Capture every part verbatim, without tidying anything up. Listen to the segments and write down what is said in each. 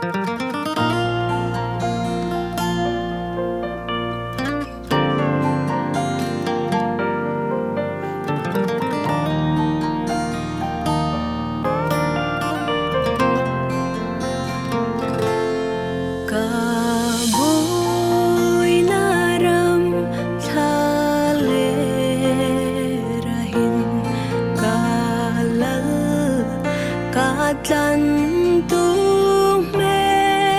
Ka buoina ram thlalera hin ka Lal, ka tlantu hmel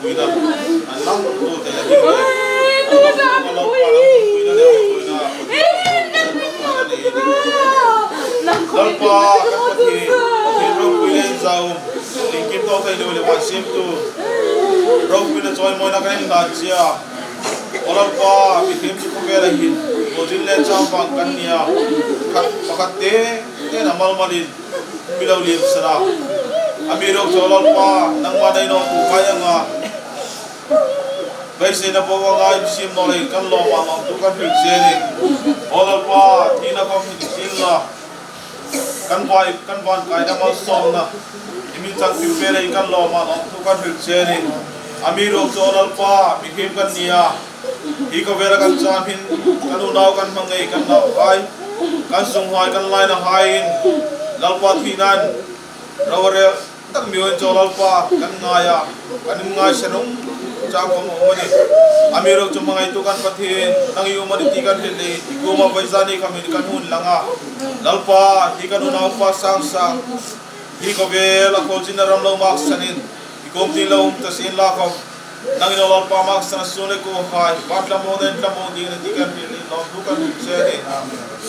Ina, an lang tu te la ding le. Lalpa, kan Pathien, Pathien ropuina le inzauhai, iengkim tawk thei lo le van siemtu. Ropuina chawimawina kan inhlan che a. Aw Lalpa, mihriem chu khawvela hin, khuo zin le chang vang kan ni a. Khat, pakhat te, te na mal malin, mi lo liem sara. Amiruokchu Lalpa, nangma nei naw tu kai anga. Beiseina po anga insiem naw lei kan lawm a, lawmthu kan hril che a nih. Aw Lalpa, thina khawm hi ti sienla. Kan vai, kan van kaina malsawmna. I mi chang tiu pe lei kan lawm a, lawmthu kan hril che a nih. Amiruokchu Lalpa, mihriem kan ni a. Hi khawvela kan cham hin, kan unau kan hmangai kan nauhai. Kan sunghai kan lainahai in. Lalpa thina'n. Ro rel tak mi un chu Lalpa kan ngai a, kan inngai se nung chang khawm a um a nih. Amiruokchu hmangaitu kan Pathien, nang i um a nih ti kan hril leiin, i kuoma vawisuna khawm hin kan hung lang a. Lalpa, hi kan unaupa Sangsang, hi khawvela khuo zinna ram lo maksanin, i kuom tin lo um ta sienla khawm. Nangin aw Lalpa maksan a sun le kuohai, va thlamo, nen thlamo ding a nih ti kan hril leiin, lawmthu kan hril che a nih.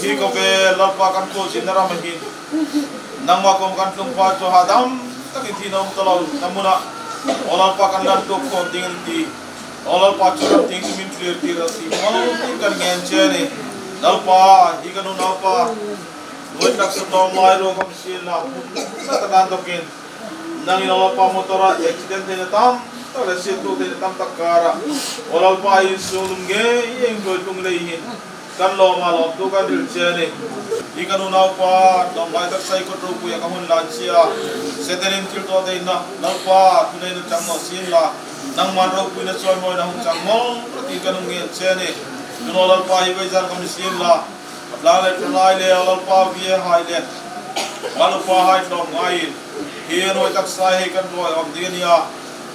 Hi khawvel Lalpa kan khuo zinna ram a hin. Nangma kuom kan tlung pha chu hadam takin thina um ta lo, na muna. Aw Lalpa kan lan tuok khawm ding a nih ti. Aw Lalpa chu ram tieng chu min thlir tir a ti. Mal tin kan ngen che a nih. Lalpa, hi kan unaupa. Nuoi taksa tawm lai ro khawm sienla. Sa ta kan tokin. Nangin aw Lalpa motor-a accident theina tam tak le sietu theina tam tak kara. Aw Lalpa insung lum ngei, i inhnuoi tlung lei hin. Kan lawm a, lawmthu kan hril che a nih. Hi kan unaupa, tlawm lai tak sai kut ropui a ka hung lan che a. Setan in thil tawk theina, Lalpa, thuneina chang naw sienla. Nangman ropuina chawimawina hung chang mawl rawh ti kan hung ngen che a nih. Chun aw Lalpa hi vawisun khawm ni sienla. A tlang le thalai le, aw Lalpa viehai le. Lalpa hai tlawm ngaiin. Hi nuoi taksa hi kan ruoi awm ding a nih a.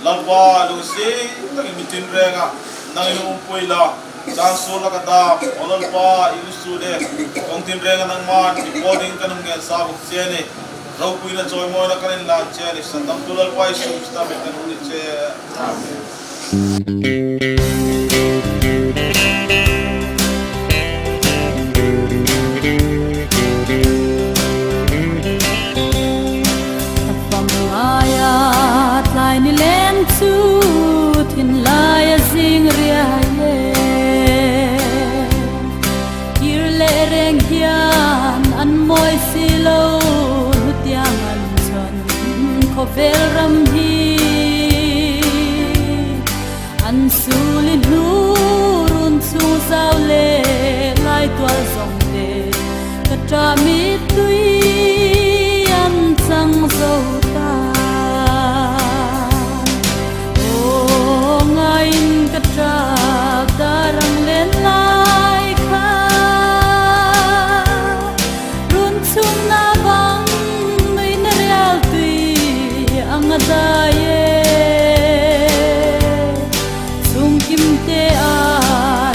Lalpa, lungsiet takin mi tinreng a, nangin umpui la, chang suol laka dam, aw Lalpa, i usu le, kawng tinreng a nangman, mi pawl ding kan hung ngen sa bawk che a nih, ropuina chawimawina kan inlan che a nih, Santamtu Lalpa Isu Krista hmingin kan hung ni che. Amen. Fam ngaia tlai ni lem chu thin laia zing riai le. Kir le reng hian an mawi si lo, hnu tiang an chhun khawvel ram hi. An suli hnu run chung zau le lai tual zawng te ka ṭah mittui an chang zo ta. Aw ngaiin ka ṭap ta rang len lai kha. Run chhungna bang nuina rial tui ang a dai e. Chungkim te a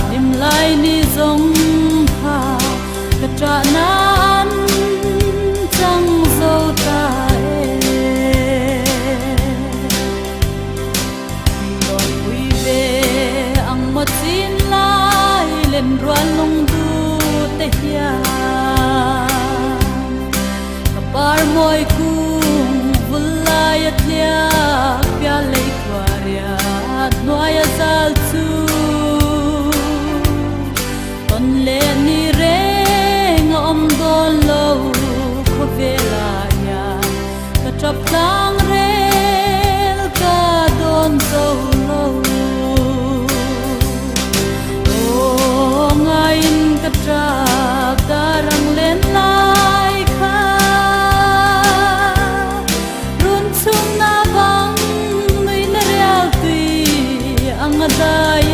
hlim lai ni zawng kha ka ṭahna an chang zo ta e. Dawnpui ve ang maw chin lai lem rual lung du te hian. Ka par mawi kung vul lai a tliak pial lei khua riat hnuaia zal chu. Tawn le ni reng a awm dawn lo khawvela hian. Ka ṭap tlang rel ka dawn zo lo. Aw ngaiin ka ṭap ta rang len lai kha. Run chhungna bang nuina rial tui ang a dai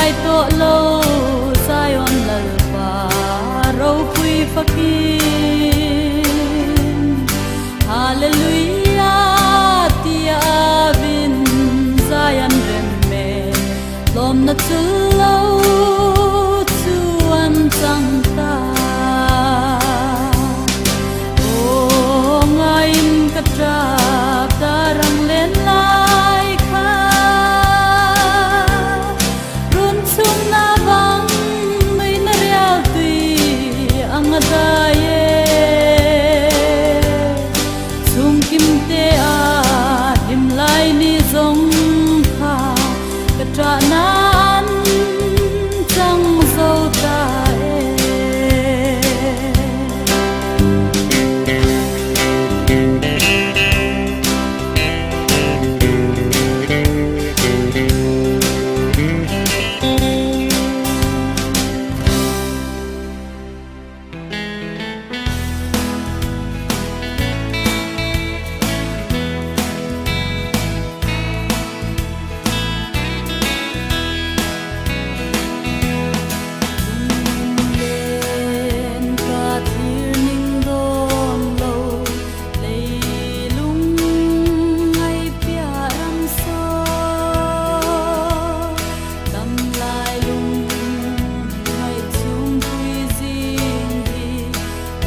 Ai tawh lo Zion Lalpa ropui fakin, Hallelujah tia vin Zion rem me, lawmna chul lo chu an chang ta. Aw ngaiin ka ṭap ta rang len lai kha, run chungna vang nuina rial tui ang a dai e. Sungkimte a him lai ni zong kha, ka ṭahna an chang zo ta e.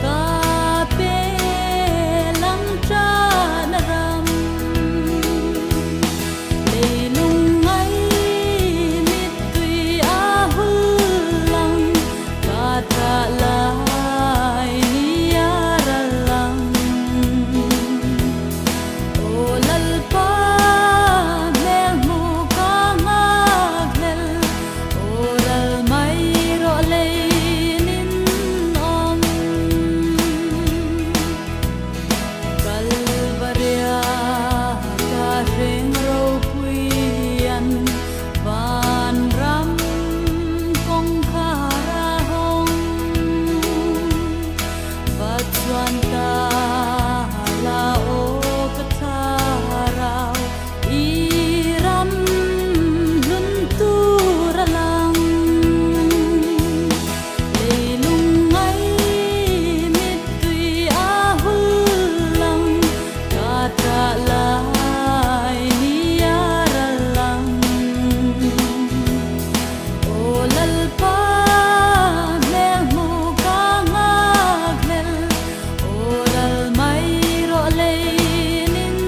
Ka pe lang ṭan a ram, leilung ngai mittui a hul lang, ka ṭah lai ni a ral lang. Aw Lalpa, hmel hmu ka ngak hlel, aw Lal mai rawh leinin awm. Kalvaria ka hreng ropui an, vanram kawngkhara hawng. Va chuan ta la aw ka thlarau, i ram hlun tura lang. Leilung ngai mittui a hul lang, ka ṭah lai ni a ral lang. Aw Lalpa, hmel hmu ka ngak hlel, aw Lal mai rawh leinin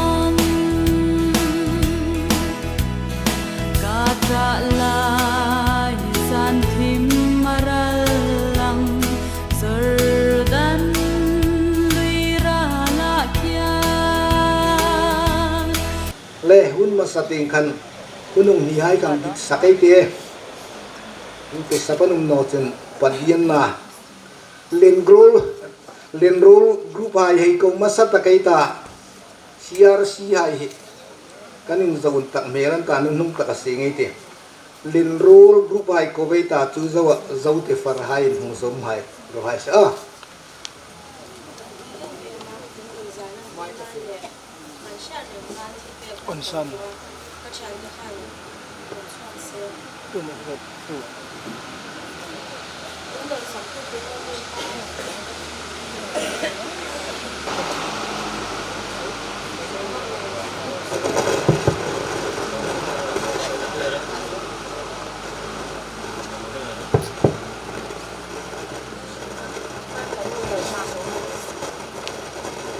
awm. Ka ṭah lai zan thim a ral lang, Jordan lui rala khian. Le, hun hmasa tieng khan, hun hung hnihai kan dik sak ei tih. Hun pe sa pan um naw chun, padian na. Lenrol, Lenrol group hai hei ko hmasa tak ei ta. C R C hai hi. Kan inzo un tak hmel an ta, nunung taka seng ei tih. Lenrol group hai ko vei ta chu zo a, Zote Farhai in hung zawm hai. Ro hai sa a. On sam. Tu ma hop tu.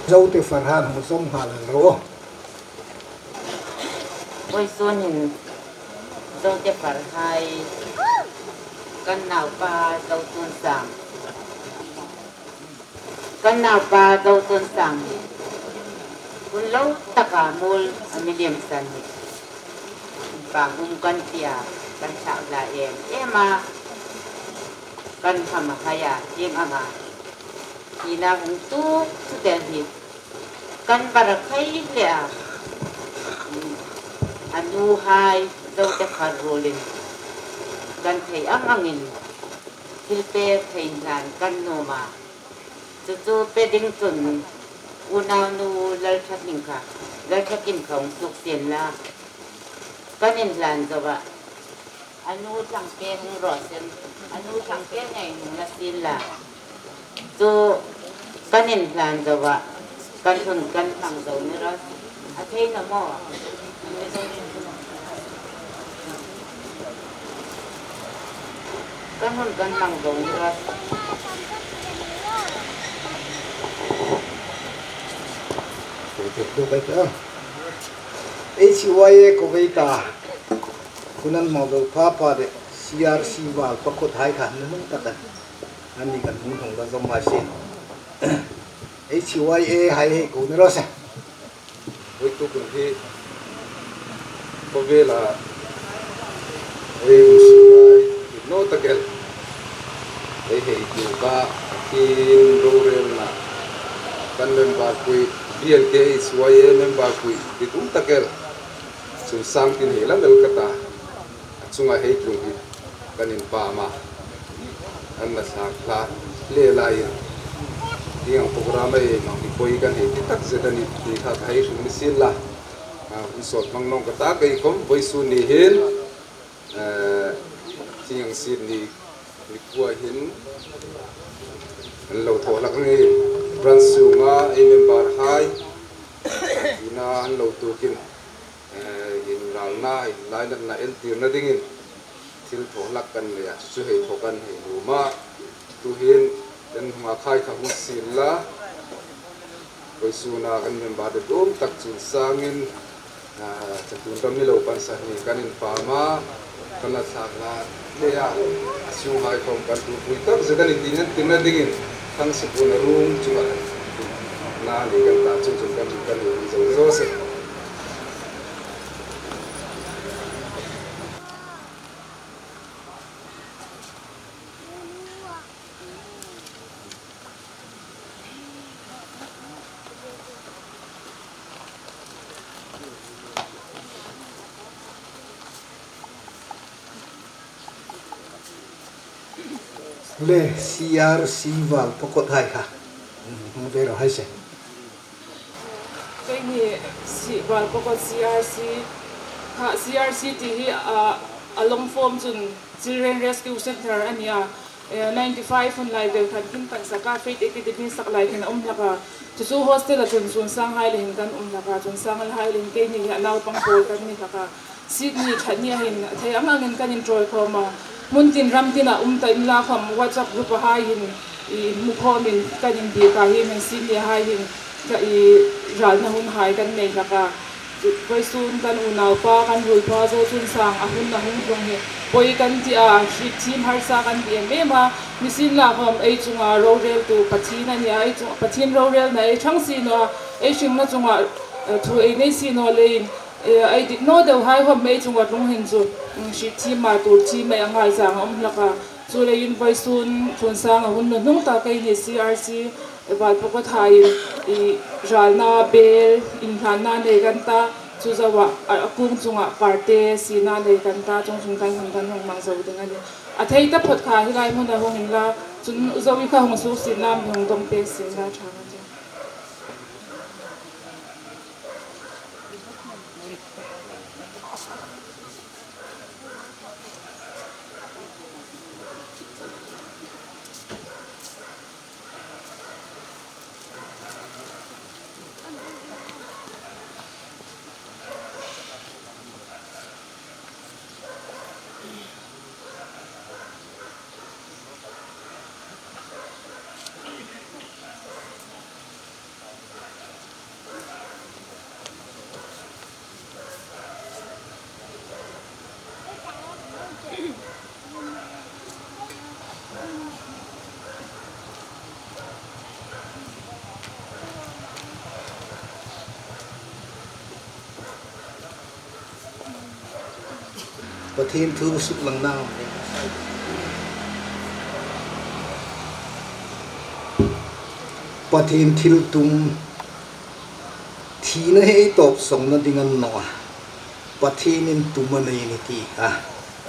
Zote Farhan hung zawm nghal ro. Vawisun hin Zote Farhai, kan naupa Zotunsang. Kan naupa Zotunsang hi hun lo taka mul a mi liemsan hi. Bang um kan tia kan thak la em em a. Kan hama hai a, tieng anga. Ina hung tuk chu tel hi. Kan bara khai le a. A nuhai Zote Farhai ruolin. Kan thei ang angin. Thil pek thei hlan kan nuom a. Chu chu pe ding chun unaunu Lalthakin kha, Lalthakin kha hung suksien la. Kan inhlan zo a. A nu thlang pêk hung raw seh. A nu thlang pêk ngei hung la sien la. Chu kan inhlan zo a, kan hun kan hmang zo ni raw. A thei naw maw? Kan hun kan hmang zo ni raw. H Y A Kuwait a hun an hmang zo pha pha de, C R C Valpakkot hai kha nunung tak an, anni kan hung thong la zo ma si. H Y A hai hei ko ni raw se. Voituk hun hi khawvela ei um si lai, naw tak el. Ei hei tu ka, a tin rorelna, kan member pui, B L K H Y A member pui, ti tum tak el. Chun sang tin hei la mel ka ta. A chunga hei tlung hi kan inpam a. Kan la thlak hla le lai in. Hieng program ei hmang hi poi kan hei ti takzet a nih ti kha ka hei hrilna sien la. A, hun sawt hmang nawng ka ta, kei khawm vawisun ni hin, eh, hieng Sydney ni khuo hin an lo thaw hlak a nih. Branch sunga ei member hai ina an lo tukin, eh, inralna, inlainatna entirna dingin thil thaw hlak kan nei a, chu chu hei thaw kan hei nuom a. Tuhin kan hmunga khai kha hung sien la. Vawisuna kan member te tum tak chun sangin, ah, chatuon ram ni lo pansan hi kan inpam a, kan la thlak hla le a, a sunghai khawm kan tuipui takzet a nih ti entirna dingin Thangsipun a room chunga na ni kan ta chu chun kan, kan ni zo zo se. Le C R C Valpakkot hai kha. Hmm, ve ro hai se. Keini C-, Valpakkot C R C, ha, C R C ti hi, a, a long form chun Children Rescue Centre a nia. Eh, ninety-five hun lai vel khan kin kan sak a, Faith Academy sak lai khin a um hlak a. Chu chu hostel a chun Chuonsang hai le hin kan um hlak a, Chuonsang hai le hin keini hi a naupang pawl kan ni hlak a. Sydney ṭha nia hin a thei ang angin kan inṭawl khawm a. Hmun tin ram tina um ta inla khawm WhatsApp group a hai hin i hmu khawmin kan inbiek a, hi hin Sydney hai hin ka i ralna hun hai kan nei hlak a. Vawisun kan unaupa, kan ruolpa Zochuonsang a hun a hung tlung hi poi kan ti a, hrietthiem harsa kan ti em em a. Nisienlakhawm ei chunga roreltu Pathien a nia, ei chung, Pathien rorelna ei ṭhang si naw a, ei hringna chunga, eh, thu ei nei si naw leiin, eh, ei dit naw deu hai khawm ei chunga tlung hin chu, mm, hrietthiem a, tuorthiem ei a ngaisang a um hlak a. Chuleiin vawisun Chuonsang a hun nuhnung ta keini C R C Valpakkot haiin i ralna bel inhlanna nei kan ta, chu zoa, a, a kung chunga parte siena nei kan ta, chung chung kan hung, kan hung hmang zo ding a nih. A thei taphawt kha hi lai hmuna hung inla, chun u Zoe kha hung suksietna mi hung dawng pek sien la ṭha ka ti. Pathien thu suklang naw. Pathien thil tum, thina hi ei tawp sawngna ding a ni naw a. Pathienin tum a nei a nih ti a,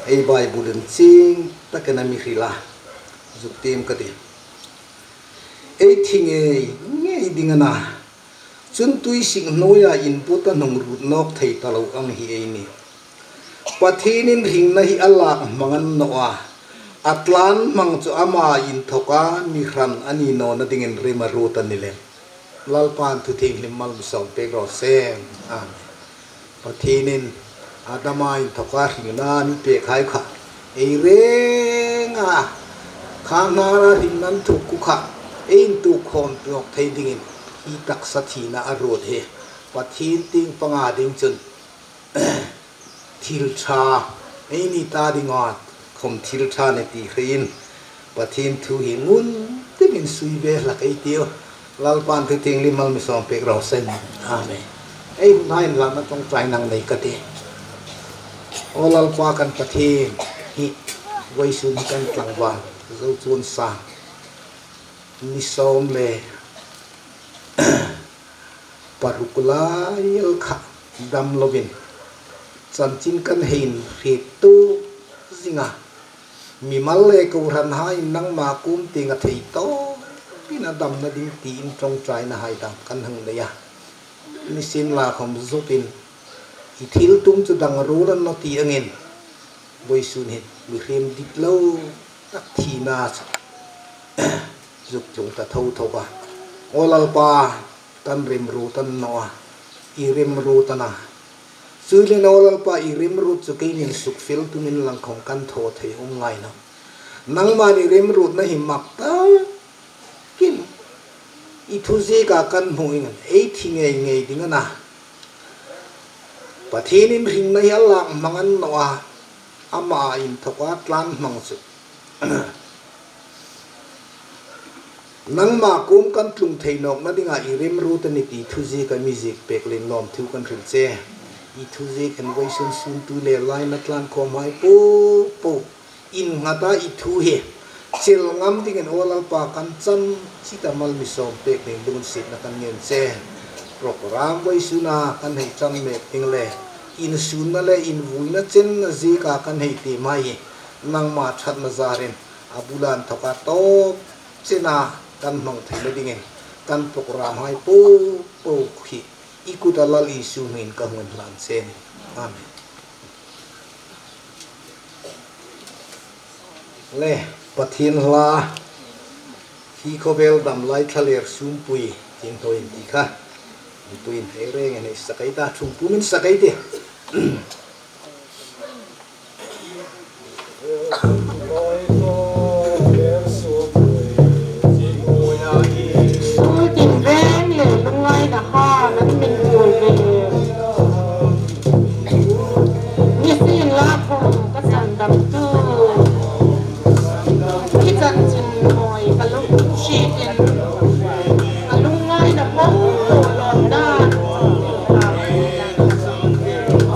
ei Bible-in chieng takin a mi hril a. Zuk tiem ka ti. Ei thi ngei ngei ding a na. Chun tuisik hnuoia input a hnung ruot nawk thei ta lo ang hi ei nih. Pathienin hringna hi a lak hmang a ni naw a, a tlan hmang chu ama inthoka mi hran a ni nawna dingin rem a ruot a ni lem. Lalpan thu thienghlim mal mi sawm pek raw se. Amen. Pathienin Adama inthoka hringna a mi pek hai kha, ei renga kha hnara hringna inthuk khu kha ei intuok khawm nawk thei dingin hi taksa thina a ruot hi. Pathien tieng panga ding chun thil ṭha, eini ta dinga khawm thil ṭha ni ti hrein Pathien thu hi ngun timin sui ve hlak ei tiu. Lalpan thu thienghlim mal mi sawm pek raw se. Amen. Ei hun hai inhlanna ṭawngṭaina nei ka ti. Aw Lalpa kan Pathien, hi vawisun hi kan tlangval zo chuon sa ni sawm le paruk lai el kha dam lovin chanchin kan hei inhriettu zinga, mimal le kohranhaiin nangma kuom tienga thei tawpin a damna ding tiin ṭawngṭaina hai dang kan hang nei a. Nisienlakhawm zuk in i thil tum chu dang ruol a ni naw ti angin, vawisun hin mihriem dit lo tak thina chu zuk tlung ta tho tho a. Aw Lalpa, kan rem ruot a ni naw a, i rem ruot a na. Chuleiin aw Lalpa, i rem ruot chu keinin sukfel tumin lang khawm kan thaw thei um ngai naw. Nangman i rem ruotna hi mak takin i thu zieka kan hmu angin ei thi ngei ngei ding a na. Pathienin hringna hi a lak hmang a ni naw a, ama inthoka tlan hmang chu nangma kuom kan tlung thei nawkna dinga i rem ruot a ni ti thu zieka mi ziek pek leiin lawmthu kan hril che. I thu ziek hin vawisun suntu le laina tlan khawmhai po po innghat a, i thu hi chel ngam dingin aw Lalpa kan chan chita mal mi sawm pek dingin lunginsietna kan ngen che. Program vawisuna kan hei ṭan mek ding le insunna le invuina chenna zieka kan hei tiem hai hi nangma ṭhatna zarin a bula inthoka tawp chena kan hmang theina dingin kan program hai po po hi i kuta Lal Isu hmingin ka hung inhlan che a nih. Amen. Le, Pathien hla, hi khawvel dam lai thlalêr sumpui, tin thaw in ti kha. Sumpui in hei reng in hei sak ei ta, thungpum in sak ei ti. Suol tinreng le lungngaina han an min tuol ve. Nisienlakhawm ka sandamtu i chanchin mawi ka lunghriet in, ka lungngaina po po lawmna.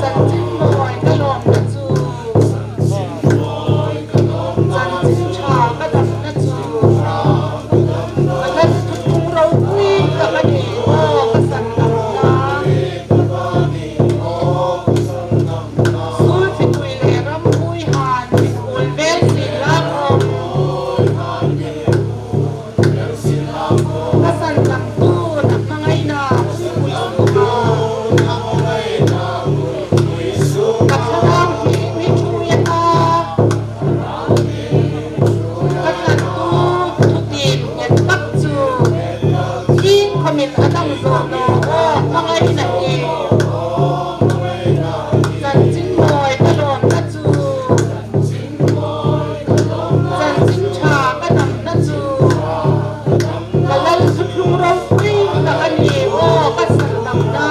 Chanchin mawi ka lawmna chu, chanchin ṭha ka damna chu, ka Lal thuthlung ropui tak a ni aw, ka sandamna. Suol fituil le ramhuoi han min kuol vel sien la khawm, ka sandamtu na hmangaina ka thlarau hi mi ṭhuoi a ta. Ka tlantu thutiem nghet tak chu iengkhawmin a dang zo naw aw, hmangaina hi. Chanchin mawi ka lawmna chu, chanchin ṭha ka damna chu, ka Lal thuthlung ropui tak a ni aw, ka sandamna.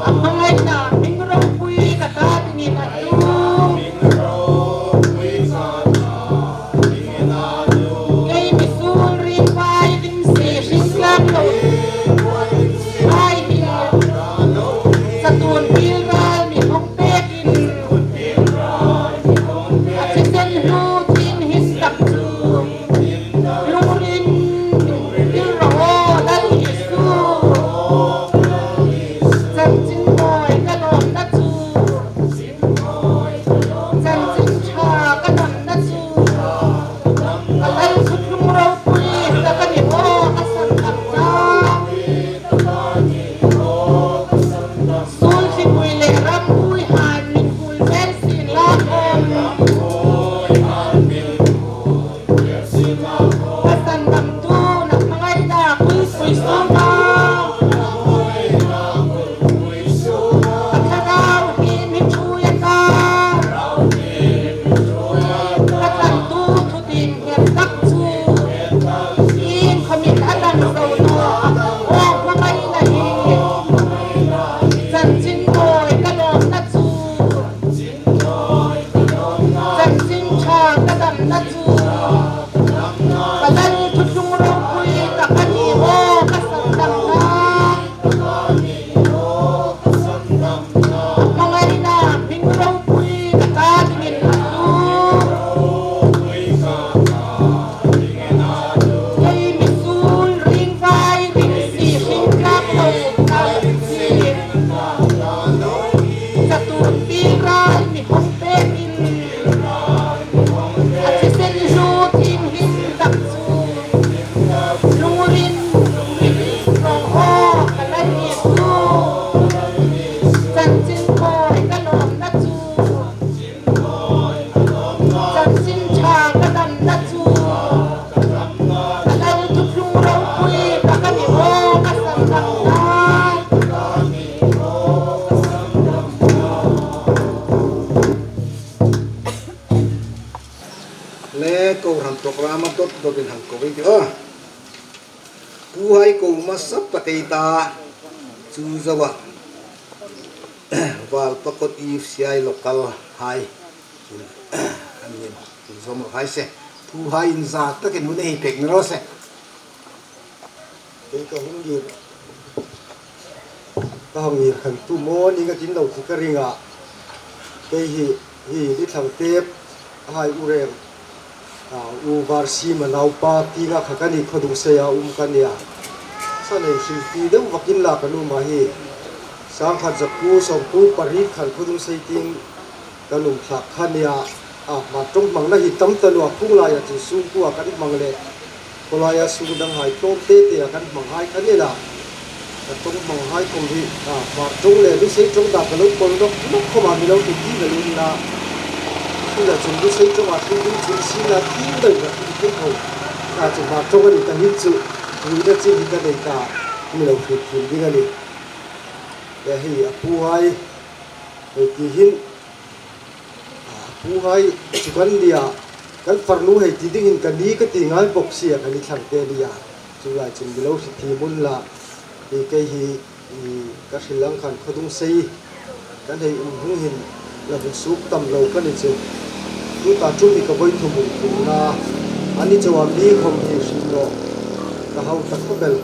A hmangaina hming ropui ka ta dingin a tu. Kei mi suol ring vai ding si hring tlak Tawpin hang ko ei tih a. Puhai ko masa pa tei ta, chu zoa Valpakot E F C I local hai, an min, zom hai se. Puhai in za takin hun ei pek ni raw se. Kei ka hung ngir, ka hung ngir khan tu maw ni ka tin lo ti ka ring a. Kei hi, hi ni thlang tep, hai u reng, a, u var si ma naupa ti nga kha ka ni, khaw dung sei a um ka nia. Sa nei hil ti deuh vakin la ka nu ma hi. Sangkhat zakuo sawmkuo pariet khan khaw dung sei tieng kan um thlak kha nia. A, Hmar ṭawng hmangna hi tam ta naw a, kung laia chu sungkuoa kan hmang le, khawlaia sung dang hai tlawm te tea kan hmang hai kha ni la. Ka ṭawng hmang hai khom hi, a, Hmar ṭawng le Lusei ṭawng ta ka lo kawl nawk nawk khoma mi lo ti ti ve lun la. Chu la chun Lusei ṭawnga thu ding chun sin la thim dai la thim thei ho. A chu Hmar ṭawng a ni ta hin chu, ruina chin hi ka nei ta, mi lo hriet thim ding a nih. Le hi a puhai, hei ti hin, a, puhai chu kan nia, kan farnu hei ti ding hin ka ni ka ti ngai bawk si a, kan ni thlang te nia. Chu lai chun mi lo hriet thim un la, hi kei hi, i, ka hril ang khan khaw dung sei kan hei um hnung hin la hun suk tam lo ka ni chu. Tuta ṭum hi ka voi thum hung tlung la, a ni chauha mi khom hi hriet naw ka hau ta khawp el.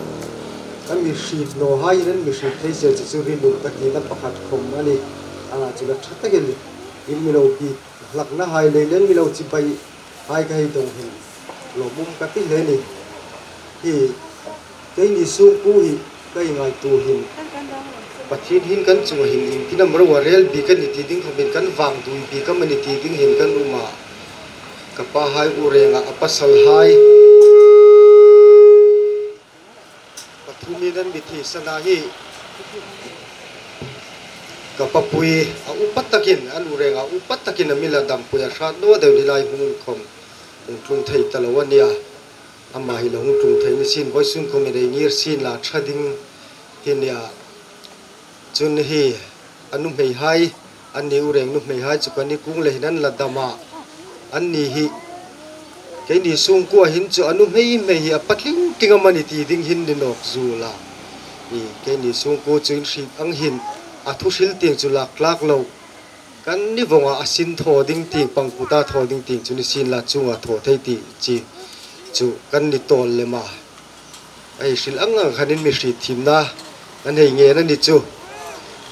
Ka mi hriet naw hai hin an mi hriet thei zel chu, chu rinum ka tina pakhat khom a nih. A chu la ṭha takin in mi lo bik hlakna hai lei len mi lo chibai hai ka hei dong hin lawmum ka ti hle a nih. Hi keini sungkuo hi ka ngaituo hin, Pathien hin kan chunga hin iengtin am ro a rel bik a ni ti ding khomin, kan vangdui bik am a ni ti ding hin kan um a. Ka pa hai u renga a pasal hai pathum in an mi thi sana hi, ka papui a upa takin, an u renga upa takin a mi la dampui a, hrat naw deu ni lai hmun khom hung tlung thei ta lo a nia. Ama hi la hung tlung thei ni sin, vawisun khom ei ngir sin la ṭha ding hi nia. Chun hi a nuhmei hai, anni u reng nuhmei hai chu kan ni kung le hin an la dam a. Anni hi keini sungkuo hin chu a nuhmei hmei hi a pa tling tling am a ni ti ding hin ni nawk zuol a. I, keini sungkuo chu in hriet ang hin a thu hril tieng chu lak tlak lo. Kan ni vawng a, a sin thaw ding tieng, pangkuta thaw ding tieng chu ni sin la, chunga thaw thei ti chi chu kan ni tawl lem a. Ei hril ang ang khan in mi hriet thimna kan hei ngen a ni chu.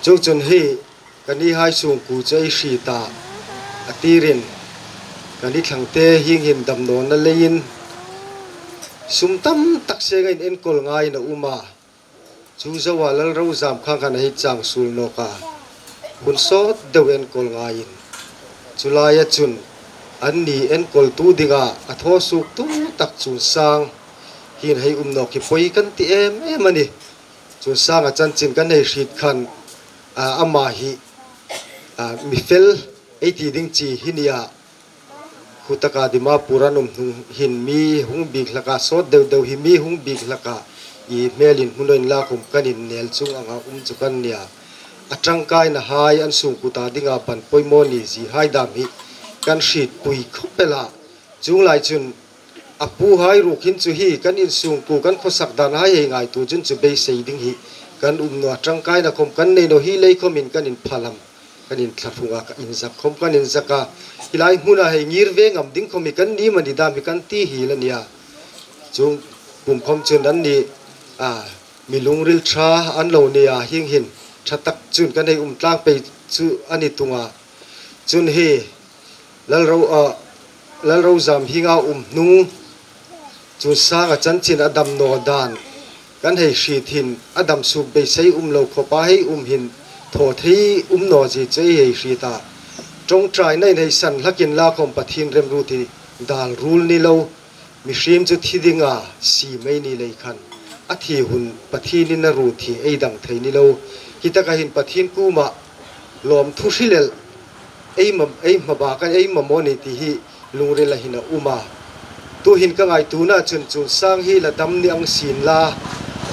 Chuongchun hi ka ni hai sungkuo chu ei hriet a, a tirin ka ni thlang te hieng hin damnawna leiin sum tam tak senga in enkawl ngaiin a um a. Chu zoa Lalrozam khang khan a hei chang suol nawk a, hun sawt deu enkawl ngaiin. Chu laia chun anni enkawltu dinga a thaw suoktu tak Chuonsang hin hei um nawk hi poi kan ti em em a nih. Chuonsanga chanchin kan hei hriet khan, a, ama hi, a, mi fel ei ti ding chi hi nia. Khutaka Dimapur an um hnung hin mi hung bik hlak a, sawt deu deu hi mi hung bik hlak a, i hmelin hmu naw inla khom kan innel chung anga um chu kan nia. A ṭangkaina hai an sungkuta dinga ban poimaw ni zie hai dam hi kan hrietpui khawp el a. Chuong lai chun a pu hai ruok hin chu hi kan insungkuo, kan khawsak dan hai hei ngaituo chun chu beisei ding hi kan um naw a, ṭangkaina khom kan nei naw hi lei khomin kan inphalam, kan inthlahrung a, ka inzak khom kan inzak a. Hi lai hmuna hei ngir ve ngam ding khom hi kan ni am a ni dam hi kan ti hiel a nia. Chuong kum khom chun anni, a, mi lungril ṭha an lo ni a, hieng hin ṭha tak chun kan hei um tlang pei chu a ni tung a. Chun hi Lalro, a, Lalrozam hienga um hnung Chuonsanga chanchin a dam naw dan kan hei hriet hin, a dam suok beisei um lo khawpa hei um hin thaw thei um naw zie chu ei hei hriet a. Ṭawngṭaina in hei san hlak inla khom Pathien remruot hi dal ruol ni lo, mihriem chu thi dinga siem ei ni lei khan, a thi hun Pathienin a ruot hi ei dang thei ni lo. Hi taka hin Pathien kuoma lawmthu hril el, ei ma, ei hmabak a, ei mamaw ni ti hi lungrila hin a um a. Tuhin ka ngaituona chun Chuonsang hi la dam ni ang sien la,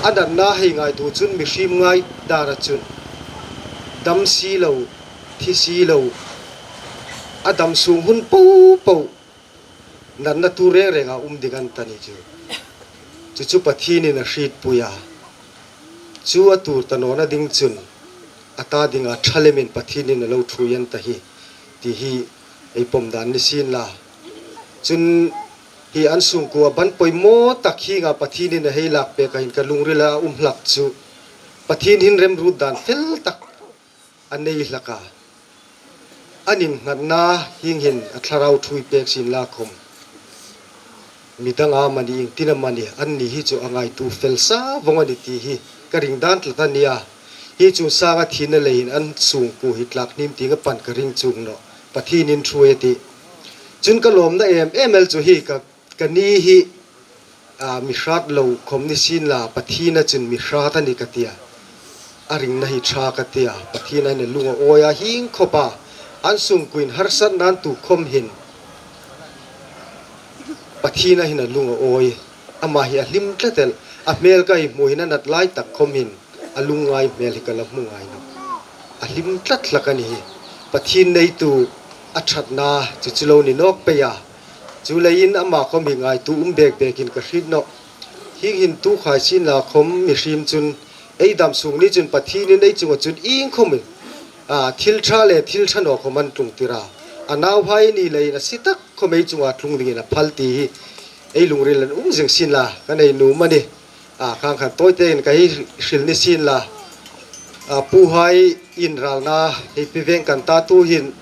a natna hei ngaituo chun mihriem ngai dana chun dam si lo, thi si lo, a dam sung hun po po natna tu reng renga um ding an ta ni chu. Chu chu Pathienin a hrietpui a. Chu a tuor ta nawna ding chun, a ta dinga ṭha lemin Pathienin a lo ṭhuoi an ta hi, ti hi ei pawm dan ni sien la. Chun hi an sungkuo a ban poimaw tak hienga Pathienin a hei lak pek a hin ka lungrila a um hlak chu. Pathien hin remruot dan fel tak a nei hlak a. An innghatna hieng hin a thlarau ṭhuoi pek sien la khawm, midang amanih, iengtin amanih, anni hi chu a ngaituo fel sa vawng a nih ti hi ka ring dan tlat a nih a. Hi chu sanga thina leiin an sungkuo hi tlak hnem tieng a pan ka ring chuong nawh. Pathienin ṭhuoi a tih. Chun ka lawmna em em el chu hi ka, ka ni hi, a, mi hrat lo khawm ni sien la, Pathiena chun mi hrat a nih ka ti a. A ringna hi ṭha ka ti a. Pathiena hin a lung a awi a, hieng khawpa an sungkuoin harsatna an tuok khawm hin Pathiena hin a lung a awi. Ama hi a hlim tlat el. A hmel ka hei hmu hin a nat lai tak khawm hin a lungngai hmel hi ka la hmu ngai nawh. A hlim tlat hlak a ni hi. Pathien neitu a ṭhatna chu chu lo ni nawk pei a. Chuleiin ama khawm hi ngaituo um bek bekin ka hriet nawh. Hieng hin tu khai sien la khawm mihriem chun ei dam sung ni chun Pathienin ei chunga chun iengkhawmin, a, thil ṭha le thil ṭha naw khawm an tlung tir a. A nauhai ni leiin a si tak khawm ei chunga tlung dingin a phal ti hi ei lungrila um zing sien la ka nei nuom a nih. A, khang khan tawitein ka hei hril ni sien la. A, puhai inralna hei pe veng kan ta, tu hin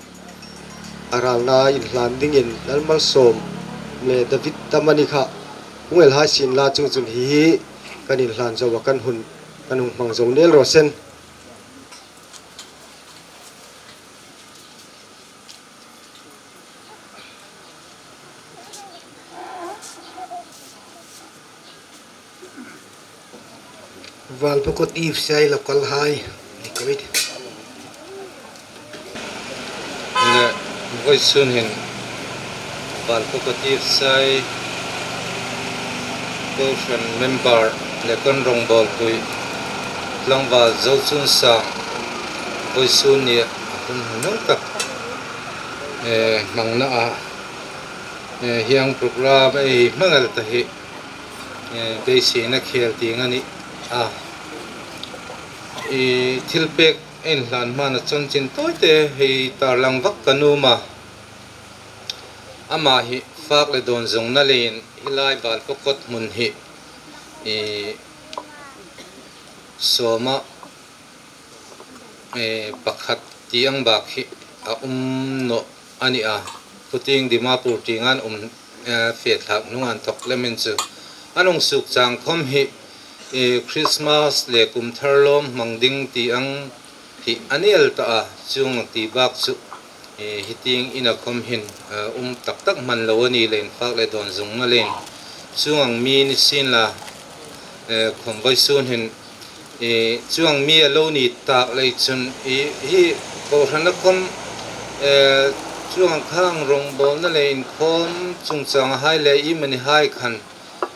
a ralna inhlan dingin Lalmalsawm le David Tamani kha hung el hai sien la, chuongchun hi hi kan inhlan zo a, kan hun kan hung hmang zo nel raw se. Valpakot EFCI local hai ni ko i ti. Le, vawisun hin Valpakot EFCI kohran member le kan rongbawlpui tlangval Zochun Sang vawisun ni a hun hnuhnung tak, eh, hmangna a, eh, hieng program ei hmang el ta hi, eh, beiseina khel tieng a ni a. I thilpek inhlan hmana chanchin tawite hei tarlang vak ka nuom a. Ama hi fak le dawn zawngna leiin hi lai Valpakot hmun hi, i, sawma, eh, pakhat ti ang bak hi a um nawh a ni a. Khutieng Dimapur tienga an um, eh, fe thlak hnunga inthawk lemin chu an hung suok chang khawm hi, eh, Christmas le kum thar lawm hmang ding ti ang hi a ni el ta a, chuong ang ti bak chu, eh, hi tieng ina khawm hin, eh, um tak tak hman lo a ni leiin fak le dawn zawngna leiin chuong ang mi ni sien la, eh, khawm vawisun hin, eh, chuong mi a lo ni tak lei chun, i, hi kohran a khawm, eh, chuong ang khang rongbawlna le inkhawm chungchang hai le i mani hai khan,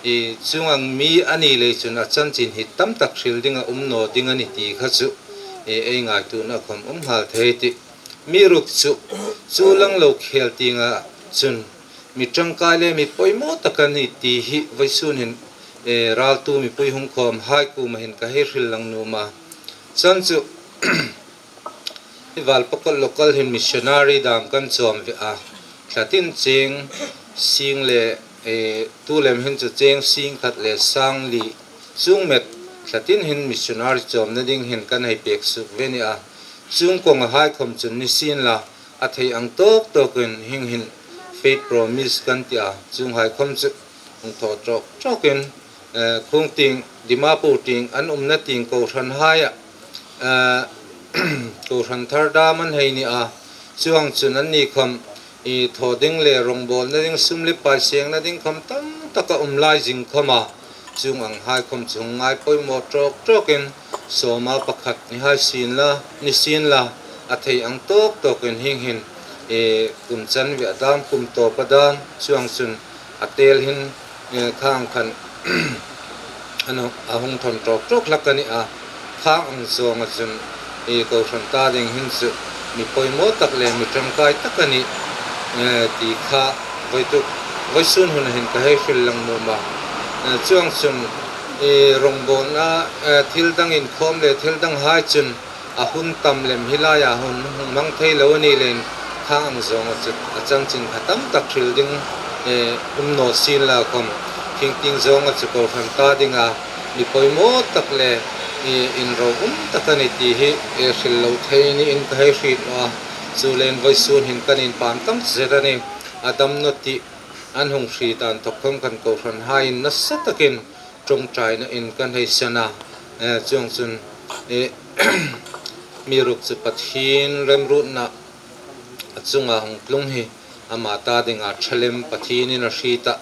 i, chuong ang mi a ni lei chun a chanchin hi tam tak hril ding a um naw ding a ni ti kha chu, i, ei ngaituona khawm um nghal thei ti. Mi ruk chu, chu lang lo khel tienga chun mi ṭangkai le mi poimaw tak a ni ti hi vawisun hin, eh, raltu mipui hung khawm hai kuoma hin ka hei hril lang nuom a. Chun chu, hi Valpakot local hin missionary dang kan chawm ve a. Thlatin cheng sing le, eh, tu lem hin chu cheng sing khat le sang li chung met thlatin hin missionary chawmna ding hin kan hei pek suok ve ni a. Chuong kawnga hai khawm chun ni sien la, a thei ang tawk tawkin hieng hin faith promise kan ti a, chuong hai khawm chu hung thaw tawk tawkin, eh, khung tieng, Dimapur tieng, an umna tieng kohran haia, eh, kohran thar dam an hei ni a, chuong chun anni khawm i thaw ding le rongbawlna ding, sum le pai sengna ding khawm tam tak a um lai zing khawma, chuong ang hai khawm chu hung ngai poimaw tawk tawkin, sawma pakhat ni hai sien la, ni sien la, a thei ang tawk tawkin hieng hin, eh, kum chanve a dam, kum tawp a dam, chuong chun a tel hin, eh, khang khan a hung thawn tawk tawk hlak a ni a, khang ang zawnga chun, eh, kohran ta ding hin chu mi poimaw tak le mi ṭangkai tak a nih, eh, ti kha vawituk Vawisun hun hin ka hei hril lang mum a. Eh, chuong chun, eh, rongbawlna, eh, thil dang inkhawm le thil dang hai chun a hun tam lem hi laia hun hung hmang thei lo a ni leiin khang ang zawnga chu a chanchin kha tam tak hril ding, eh, um naw sien la khawm, khing tieng zawnga chu kohran ta dinga mi poimaw tak le, eh, inro um tak a ni ti hi, eh, hril lo thei niin ka hei hriet naw a. Chuleiin vawisun hin kan inpam tam zet a nih. A dam naw tih an hung hriet dan thawk khawm kan kohran haiin nasa takin ṭawngṭaina in kan hei san a. Eh, chuong chun, eh, mi ruk chu Pathien remruotna a chunga hung tlung hi ama ta dinga ṭha lem Pathienin a hriet a.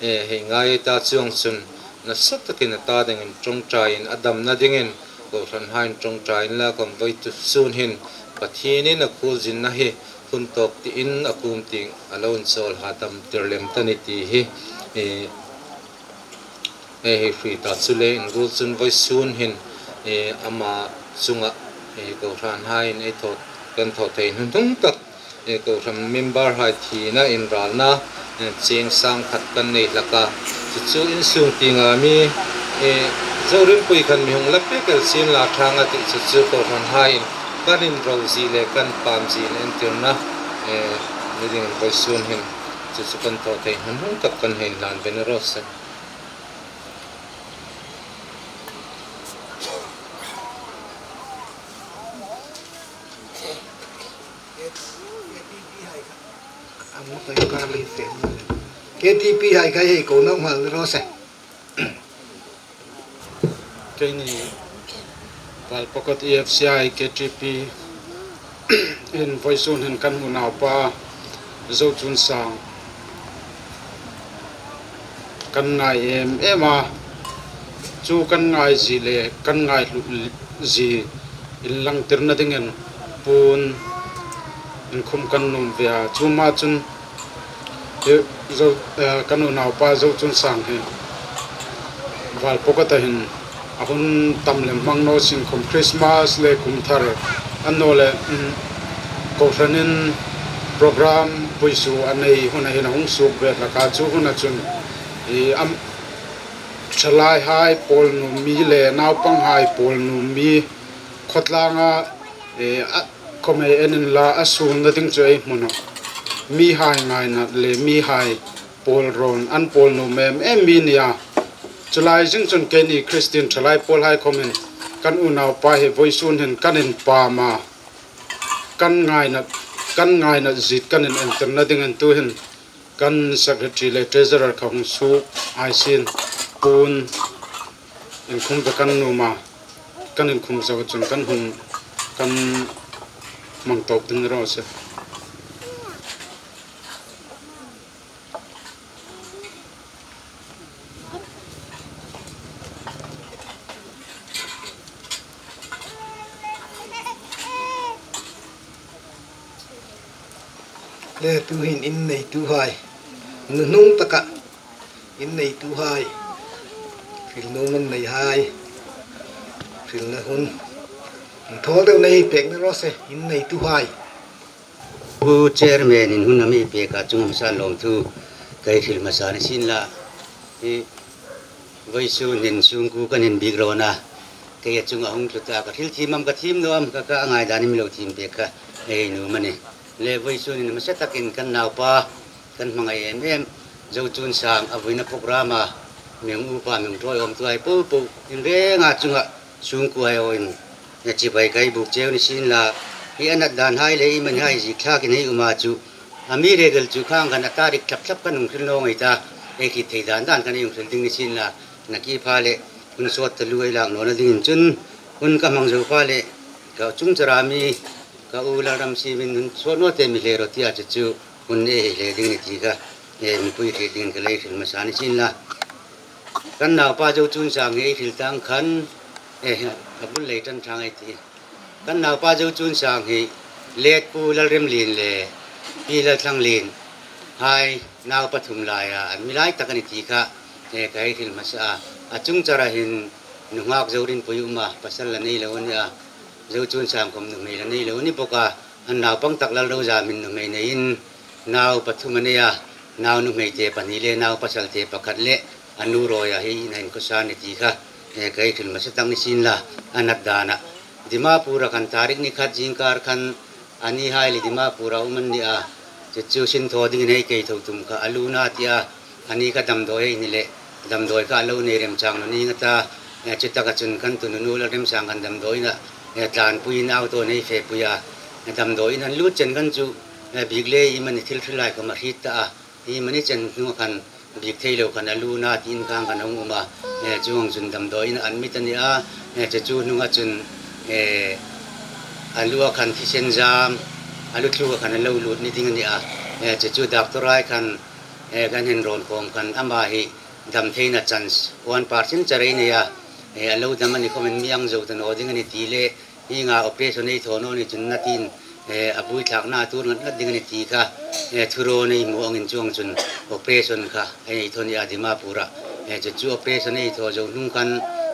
Eh, hei ngai ta chuong chun nasa takin a ta dingin ṭawngṭaiin a damna dingin kohran haiin ṭawngṭaiin la khawm vawisun hin Pathienin a khuolzinna hi hun tawk tiin a kuom tieng a lo inchawl ha dam tir lem ta ni ti hi, eh, eh, hei hriet a. Chuleiin ruol chun vawisun hin, eh, ama chunga, eh, kohran haiin ei thaw, kan thaw thei hnuhnung tak, eh, kohran member hai thina inralna, eh, cheng sang khat kan nei hlak a. Chu chu insung tienga mi, eh, Zorinpui khan mi hung la pek el sien la ṭha ang a tih chu chu kohran haiin kan inro zie le kan pam zie entirna, eh, ni dingin vawisun hin chu chu kan thaw thei hnuhnung tak kan hei hlan ve ni raw se. K T P hai kha hei ko nawk nghal ni raw se. Keini Valpokot E F C I K T P in vawisun hin kan unaupa Zochunsang kan ngai em em a, chu kan ngai zie le kan ngaihlut zie inlangtirna dingin puon inkhum kan nuom ve a. Chu ma chun hi Zo, eh, kan unaupa Zochunsang hi Valpokot a hin a hun tam lem hmang naw sin khawm Christmas le kum thar annawleh, um, kohranin program puisu a nei huna hin a hung suok ve hlak a. Chu huna chun i am, ṭhalaihai pawl nuom mi le naupanghai pawl nuom mi khawtlanga, eh, a, khawmei en inla a suolna ding chu ei hmu nawh. Mihai ngaina le mihai pawl rawn an pawl nuom em em mi nia. Chu lai zing chun keini Christian ṭhalai pawlhai khawmin kan unaupa hi vawisun hin kan inpam a, kan ngaina, kan ngaina ziet kan inentirna dingin tuhin kan secretary le treasurer kha hung suok hai sien puon inkhum ve kan nuom a, kan inkhum zo chun kan hun kan hmang tawp ding ni raw se. Le tuhin in neituhai, hnuhnung taka in neituhai, hril nuom an neihai, hrilna hun inthawl deu nei pek ni raw se, in neituhai. Pu Chairman in hun a mi pek a chunga hmasan lawmthu ka hei hril hmasa ni sien la. Hi vawisun hin sungkuo kan inbiek rawn a, kei a chunga hung tlu ta ka hril thiem am ka thiem naw am kha kha a ngaidan in mi lo thiem pek kha ei nuom a nih. Le vawisun hin hmasa takin kan naupa kan hmangai em em Zochunsang a vuina program a mi hung upa mi hung ṭhuoi awmtuhai po po in renga chunga sungkuohai aw in chibai ka hei buk cheu ni sien la. Hi a nat dan hai le ei man hai ziek thlakin hei um a chu a mi rek el chu khang khan a tarik thlap thlap kan hung hril naw ngei ta, ei hriet thei dan dan kan hei hung hril ding ni sien la. Nakie pha le hun sawt taluo ei lak nawna dingin chun hun ka hmang zo pha le ka chung chara mi ka u Lalramsimin hun sawt naw te mi hle rawh tia chu chu hun ei hei hle ding ni ti kha, eh, mipui hriet dingin ka lo hei hril hmasa ni sien la. Kan naupa Zochunsang hi ei hril tang khan, eh, a bul lei ṭan ṭha ngei ti. Kan naupa Zochunsang hi late Pu Lalremlien le Pi Lalthlanglien hai nau pathum laia an mi lai tak a ni ti kha, eh, ka hei hril hmasa a. A chung chara hin nunghak Zorinpui um a, pasal la nei lo a ni a. Zochunsang khawm nuhmei la nei lo a ni bawk a. An naupang tak Lalrozamin nuhmei neiin nau pathum a nei a. nau nuhmei te pahni le nau pasal te pakhat le a nu rawi a hi in a inkhawsa ni ti kha, eh, ka hei hril hmasa tak ni sin la, a nat dan a. Dimapur a khan tarik ni khat zingkar khan a ni hai le Dimapur a um an ni a. Chu chu sin thaw dingin hei kei tho tum kha a lu na ti a. A ni kha damdawi hei ni le, damdawi kha a lo nei remchang lo ni nga ta. Eh, chu taka chun kan tu nu nu la remchang kan damdawi na, eh, tlan pui in auto nei fe pui a. Eh, damdawi in an lut chen kan chu, eh, bik le i mani thil thil lai khawm a hriet ta a. I mani chen hnunga khan bik thei lo khan a lu na ti in khang khan hung um a. Eh, chuong chun damdawi in an mit a ni a. Eh, chu chu hnunga chun, eh, a lu a khan thisen zam, a lu tlu a khan a lo lut ni ding a ni a. Eh, chu chu doctor hai khan, eh, kan hei rawn khawm khan ama hi dam theina chance one percent char ei nei a. Eh, a lo dam a ni khawmin mi ang zo ta naw ding a ni ti le, hi nga operation ei thaw naw ni chun natin, eh, a bui thlak na tur ngat ngat ding a ni ti kha, eh, thurawn ei hmu angin chuong chun operation kha ei thaw ni a Dimapur a. Eh, chu chu operation ei thaw zo hnung khan,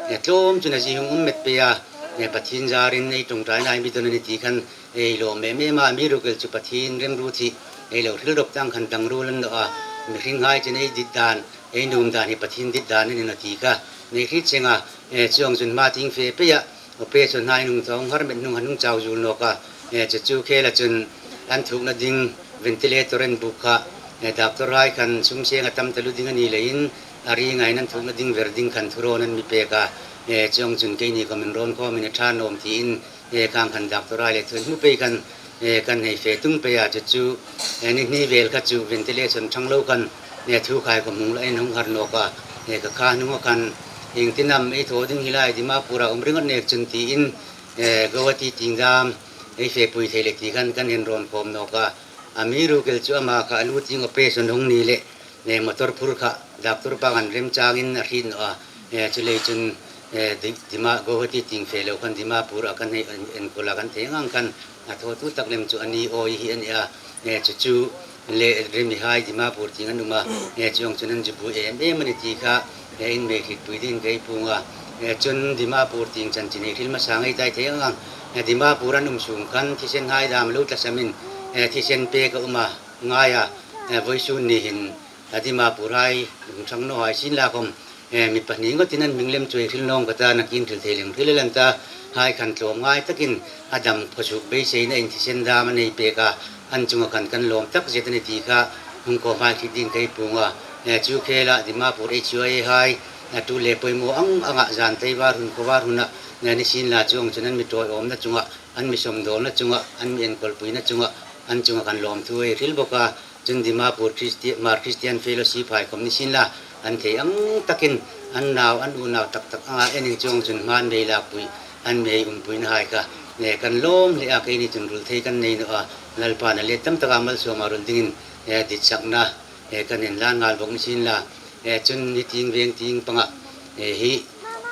eh, tlawm chun a zi hung um met pei a. Eh, Pathien zarin ei ṭawngṭaina ei mi dawn a ni ti khan ei lawm em em a, amiruokchu Pathien remruot hi ei lo hril rawp tang khan dang ruol an naw a. Mihring hai chen ei dit dan, ei nuom dan hi Pathien dit dan a ni naw ti kha ei hriet che a. Eh, chuong chun hma tieng fe pei a, operation hai hung thaw har met hnung han hung chau zuol nawk a. Eh, chu chu khela chun an thukna ding ventilator an buk kha, eh, doctor hai khan sum seng a tam taluo ding a ni leiin a ri ngain an thukna ding ver ding khan thurawn an mi pek a. Eh, chuong chun keini khawmin rawn khawmin a ṭha naw am tiin, eh, khang khan doctor hai le thu hmu pei khan, eh, kan hei fe tung pei a chu chu, eh, ni hni vel kha chu ventilation ṭhang lo khan, eh, thu khai khawm hung la in hung har nawk a, eh, ka kha hnunga khan iengtin am ei thaw ding hi lai Dimapur a um ringawt nek chun tiin, eh, Guwahati tieng dam ei fe pui thei le ti khan kan hei rawn khawm nawk a. Amiruokchu ama kha a lu tieng operation hung ni le, eh, motor phur kha doctor pa kan remchangin a hriet naw a. Eh, chu lei chun, eh, Di-, Dima-, Guwahati tieng fe lo khan Dimapur a kan hei en-, enkawl a kan thei ang ang khan a thawtu tak lem chu a ni awi hi a ni a. Eh, chu chu le remi hai Dimapur tieng an um a. Eh, chuong chun an zu bui em em a ni ti kha, eh, in mi hriet pui dingin ka hei puong a. Eh, chun Dimapur tieng chanchin hei hril hmasa ngei ta ei thei ang ang. Eh, Dimapur an um sung khan thisen hai dam lo tlasamin, eh, thisen pek a um a ngai a. Eh, vawisun ni hin a Dimapur hai hung ṭhang naw hai sin la khawm, eh, mi pahni ngawtin an hming lem chu ei hril nawng ka ta, nakin hril thei lem hril el an ta, hai khan tlawmngai takin a dam phawsuk beiseina in thisen dam an hei pek a, an chunga khan kan lawm tak zet a ni ti kha hung kawm hai hriet dingin ka hei puong a. Eh, chu khela Dimapur H U I A hai, a tul le poimaw ang anga zan tei var hun khaw var huna, eh, ni sin la chuong chun an mi ṭawiawmna chunga, an mi sawmdawlna chunga, an mi enkawlpuina chunga, an chunga kan lawmthu ei hril bawk a. Chun Dimapur Christi-, Hmar Christian Fellowship hai khawm ni sin la, an thei ang takin an nau, an unau tak tak anga enin chuong chun hma an mi lakpui, an mi umpuina hai kha, eh, kan lawm hle a, keini chun rul thei kan nei naw a, Lalpan a let tam taka malsawma rul dingin, eh, ditsakna, eh, kan hei hlan nghal bawk ni sin la, eh, chun ni tieng veng tieng panga, eh, hi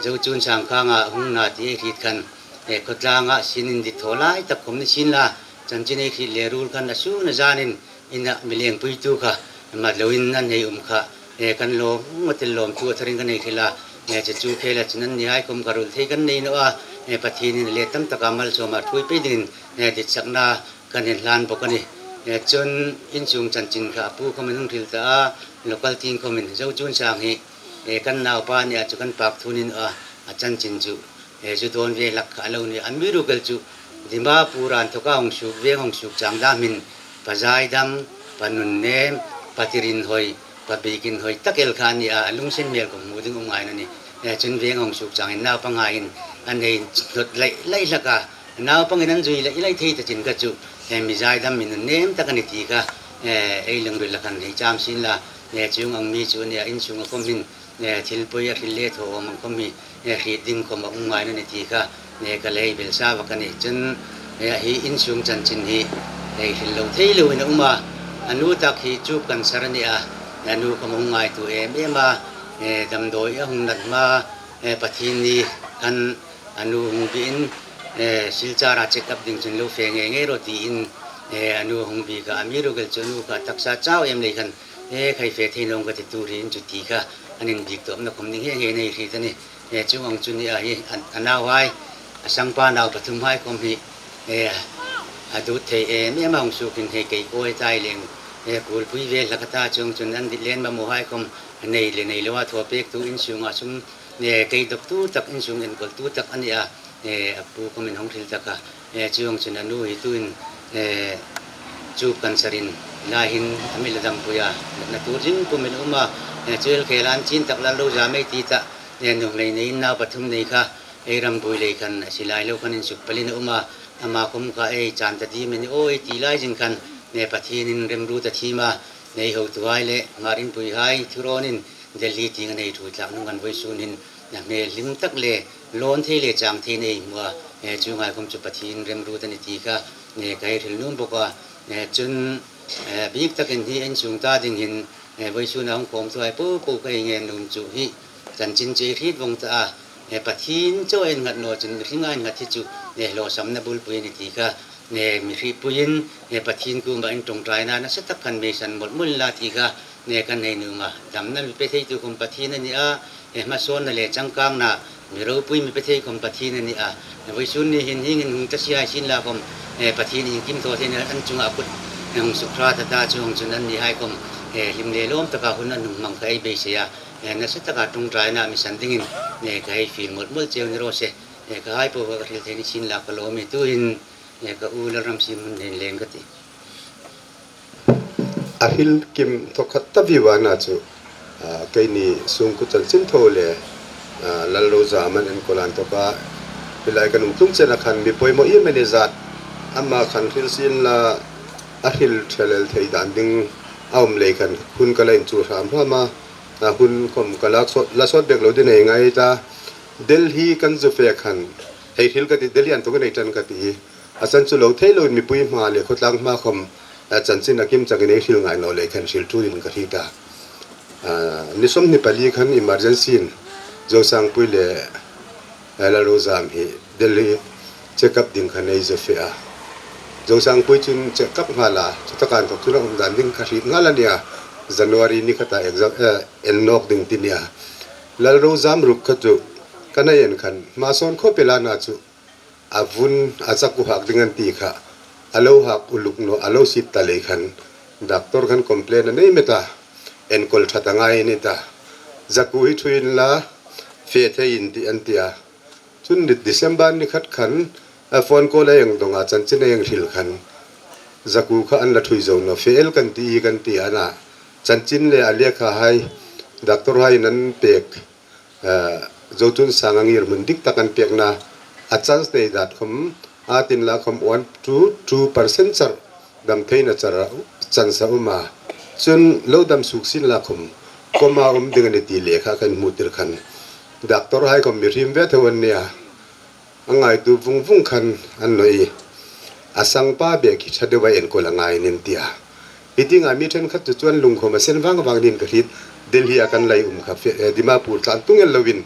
Zochun Sangkhanga hung na ti ei hriet khan, eh, khawtlanga sin indit thaw lai tak khawm ni sin la, chanchin ei hriet le ruol khan a sun a zanin, ina mi lengpuitu kha mat loin an hei um kha, eh, kan lawm ngawt el, lawmthu a tharin kan hei hril a. Eh, chu chu khela chun anni hai khawm kha rul thei kan nei naw a. Eh, Pathienin a let tam taka malsawma ṭhuoi pei dingin, eh, ditsakna kan hei hlan bawk a nih. Eh, chun insung chanchin kha a pu khawmin hung hril ta a, local tieng khawmin Zochun Sang hi, eh, kan naupa a ni a chu kan pak thu a ni naw a, a chanchin chu, eh, zu dawn ve hlak kha a lo ni a. Amiruokchu Dimapur a inthoka hung suok, veng hung suok chang dam hin, pa zai dam, pa nunnem, pa tirinhoi, pa bikinhoi tak el kha a ni a, a lunginsen hmel khawm hmu ding um ngai naw ni. Eh, chun veng hung suok changin naupa ngaiin an hei hnawt lai lai hlak a, naupangin an zui lai lai thei ta chin kha chu, eh, mi zai dam, mi nunnem tak a ni ti kha, eh, ei lungrila khan hei cham sin la, eh, chuong ang mi chu a ni a, insunga khawm hin, eh, thil pawi a hril le thaw awm ang khawm hi, eh, hriet ding khawm a um ngai naw ni ti kha, eh, ka lei bel sa bawk a nih. Chun, eh, hi insung chanchin hi, eh, hril lo thei loin a um a, a nu tak hi chup cancer a ni a, a nu khawm a hung ngaituo em em a, eh, damdawi a hung nat hma, eh, Pathienni khan a nu hung biin, eh, Silchar a check up ding chun lo fe ngei ngei rawh tiin, eh, a nu hung bi kha, amiruokchu a nu kha taksa chau em lei khan, eh, khai fe thei naw ka ti tur hi in chu ti kha, an inbiek tawpna khawm ni ngei ngei a ni hriet a nih. Eh, chuong ang chu a ni a hi, a, a nauhai, a sangpa nau pathum hai khawm hi, eh, a dut thei em em a, hung suok hin hei kei kawi ta ei leng, eh, kulpui vel hlak a ta, chuongchun an dit len mamawhai khawm nei le nei loa thaw pektu, insunga sum, eh, kei dawktu tak, insung enkawltu tak a ni a, eh, a pu khawm in hung hril tak a, eh, chuongchun a nu hi tuin, eh, chu cancer-in lai hin a mi la dampui a, natna tur zing pum in um a, eh, chu el khel an chin tak Lal Rosam ei ti ta, eh, nuhmei nei in nau pathum nei kha, ei ram bui lei khan a silai lo khan insuk palin a um a, ama khawm kha ei chan ta ding a ni aw ei ti lai zing khan, eh, Pathienin remruot a thiem a, ei hotuhai le Hmar Inpuihai thurâwnin Delhi tieng an hei ṭhuoi tlak hnung khan vawisun hin a hmel hlim tak le lawn thei le chang thei ei hmu a, eh, chuong hai khawm chu Pathien remruot a ni ti kha, eh, ka hei hril nuom bawk a, eh, chun, eh, bik takin hi insung ta ding hin, eh, vawisuna hung khawmtuhai po po ka hei ngen nuom chu hi chanchin chu ei hriet vawng ta a, eh, Pathien chauh ei nghat naw chun hringa ei nghat hi chu, eh, hlawsamna bulpui a ni ti kha, eh, mi hrietpuiin, eh, Pathien kuoma in ṭawngṭaina nasa tak khan mi san mawlh mawlh inla ti kha, eh, kan hei nuom a. Damna mi pe theitu khawm Pathien a ni a, eh, hmasawnna le changkangna mi ropui mi pe thei khawm Pathien a ni a. Vawisun ni hin hieng hin hung ta si hai sienla khawm, eh, Pathien iengkim thaw theiin an chunga a kut, eh, hung suk hrat a ta, chuongchun annihai khawm, eh, hlim le lawm taka hun an hung hmang kha ei beisei a. Eh, nasa taka ṭawngṭaina mi san dingin, eh, ka hei fiel mawlh mawlh cheu ni raw se. Eh, ka hai po ka hril thei ni sienla ka lawm a, tuhin, eh, ka u Lalramsiemhmun hnen leng ka tih. A hril kim thawkhat ta viu a na chu, ah, keini sungkuo chanchin tho le, ah, Lal Rosam an enkawl a inthawka hi lai kan hung tlung chena khan mi poimaw iem a ni zat ama khan hril sienla, a hril ṭhelel thei dan ding a um lei khan hun ka la inchuh hram hram a, a hun khawm ka la sawt, la sawt bek lo ding ei ngai ta. Delhi kan zu fe khan hei hril ka tih, Delhi a inthawkin ei ṭan ka tih. A san chu lo thei loin mipui hma le khawtlang hma khawm, a, chanchin a kim chakin ei hril ngai naw lei khan hril ṭhuoiin ka hriet a. A, ni sawmhni pali khan emergency-in Zosangpui le, a, Lal Rosam hi Delhi check-up ding khan ei zu fe a. Zosangpui chun check-up nghal a, chutaka inthawk chun a um dan ding kha hriet nghal a nia. January ni khata exam, a, en nawk ding ti nia. Lal Rosam ruok kha chu kan hei en khan hmasawn khawp el a na chu, a vun a zakuo hak ding an ti kha, a lo hak uluk naw, a lo sit ta lei khan, doctor khan complain a nei met a, enkawl ṭhat a ngai a ni ta. Zakuo hi ṭhuoi inla, fe thei in tih an ti a. Chun ni December ni khat khan, a phone call a hang dawng a, chanchin a hang hril khan, zakuo kha an la ṭhuoi zo naw, fe el kan ti, kan ti a na. Chanchin le a lekha hai, doctor haiin an pek, eh, zo chun sanga ngirhmun dik tak an pekna, a chance nei dat khawm, a tin la khawm one to two percent char dam theina char a, chance a um a. Chun lo dam suok sienla khawm, coma um ding a ni ti lekha kan hmu tir khan, doctor hai khawm mihriem ve tho an nia. A ngaitu vung vung khan an nawi, a sangpa bek hi ṭha deua enkawl a ngai a nih an ti a. Hi tienga mi ṭhenkhat chu chuong lungkhawm a sen vang vang niin ka hriet. Delhi-a kan la um kha fe, eh, Dimapur tlan tung el loin.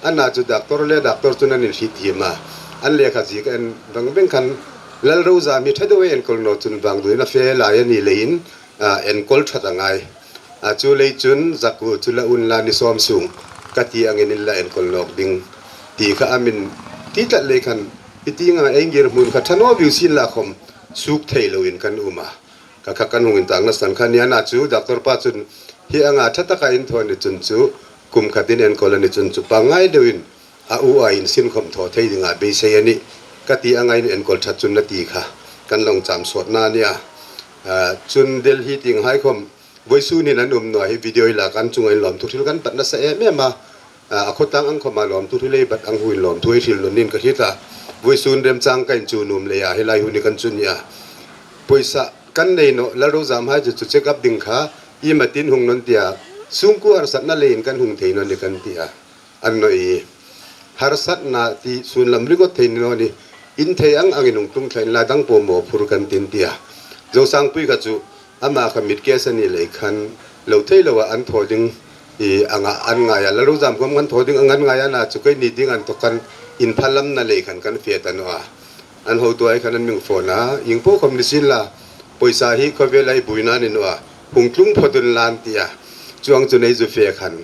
Ana chu doctor le doctor chun an inhriet thiem a. An lekha ziek a en vang vang khan Lal Rosam hi ṭha deua enkawl naw chun vangduoina fe lai a ni leiin, a, enkawl ṭhat a ngai. A, chu lei chun zakuo chu la unla ni sawm sung ka ti angin la enkawl nawk ding ti kha a mi ti tlat lei khan, hi tienga ei ngirhmun kha ṭha naw viu sienla khawm suok thei loin kan um a. Kha kha kan hung intangna san kha a nia. Ana chu doctor pa chun hi anga ṭha taka in thaw ni chun chu kum khatin enkawl a ni chun chu pangngai deuin a u a insin khawm thaw thei dinga beisei a nih ka ti angin enkawl ṭhat chun a ti kha kan lo cham sawtna a nia. A, chun Delhi tieng hai khawm vawisun hin an um naw a, hi video hi lak an chunga inlawmthu hril kan bat nasa em em a. A, a khawtlang ang khawma lawmthu hril ei bat ang hin lawmthu ei hril naw niin ka hriet a. Vawisun remchang ka inchuh nuom lei a, hi lai hun hi kan chu nia. Pawisa kan nei naw, Lal Rosam hai chu, chu check up ding kha, iematin hung naw ni tia, sungkuo harsatna leiin kan hung thei naw ni kan ti a. An nawi, harsatna ti sun lam ringawt thei ni naw ni, in thei ang angin hung tlung thlak inla dang po maw phur kan tin ti a. Zosangpui kha chu, ama kha mit case a ni lei khan, lo thei loa an thaw ding, i, anga an ngai a, Lal Rosam khawm an thaw ding anga an ngai a, ana chu keini ding an thaw khan, inphalamna lei khan kan fe ta naw a. An hotuhai khan an mi phone a, ieng po khawm ni sienla, pawisa hi khawvela ei buoina ni naw a, hung tlung phawt unla an ti a. Chuong chu ei zu fe khan,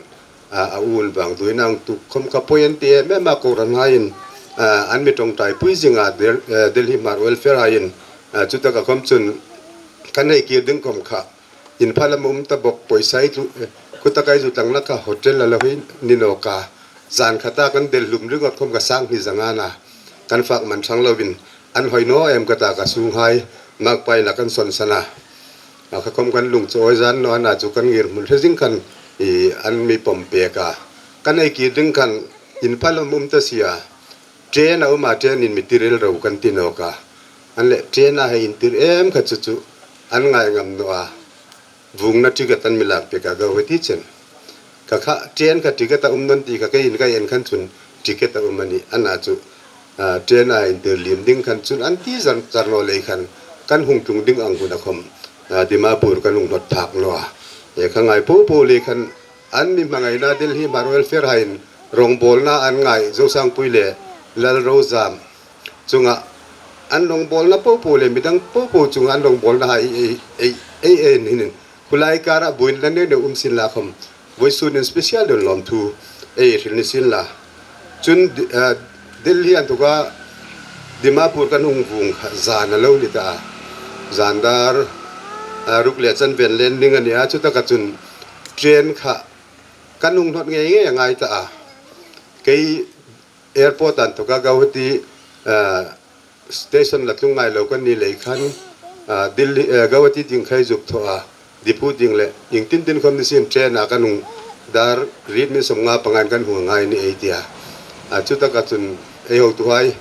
a, a u'n vangduoina ang tuk khawm ka poi an ti em em a, kohranhaiin, a, an mi ṭawngṭaipui zinga Del-, eh, Delhi Hmar Welfare haiin, a, chutaka khawm chun kan hei kir ding khawm kha, Imphal am um ta bawk, pawisa ei tlu, eh, khutaka ei zu tlangna kha hotel a lo hi ni nawk a. Zan khata kan del hlum ringawt khawm kha sang hni zanga a na. Kan fak man thang lovin, an hoi naw em ka ta, ka sunghai, makpaina kan sawn san a. A kha khawm kan lung chu awi zan naw a na chu kan ngirhmun hre zing khan, i, an mi pawm pek a. Kan ei kir ding khan Imphal am um ta si a. Train a um a, train in mi tir el ro kan ti nawk a. An le train a hei intir em kha chu chu an ngai ngam naw a. Vungna ticket an mi lak pek a, Guwahati chen. Kha kha train kha ticket a um naw ni ti kha kei in ka en khan chun ticket a um a nih. A na chu, a, train a intir liem ding khan chun an ti zar zar naw lei khan kan hung tlung ding ang huna khawm, a, Dimapur kan hung hnawt phak naw a. E kha ngai po po lei khan an mi hmangaina Delhi Hmar welfare haiin rawngbawlna an ngai, Zosangpui le Lalrozam chunga an rawngbawlna po po le midang po po chunga an rawngbawlna hai ei, ei, ei, ei, hin, hin. Khulai kara buoina neu neu um sin la khawm, voisun in special don lawmthu ei hril ni sin la. Chun, eh, Delhi an tuka Dimapur kan hung vung kha zan a lo ni ta a. Zan dar, eh, ruk le chanven len ding a ni a, chutaka chun train kha kan hung hnawt ngei ngei a ngai ta a. Kei airport an tuka Guwahati, eh, station la tlung ngai lo kan ni lei khan, ah, Delhi, eh, Guwahati ding khai zuk thaw a, Diphu ding le, ieng tin tin khawm ni sin train a kan hung dar riet min sawmnga pangain kan hung ngai ni ei tia. A, chutaka chun ei hotuhai,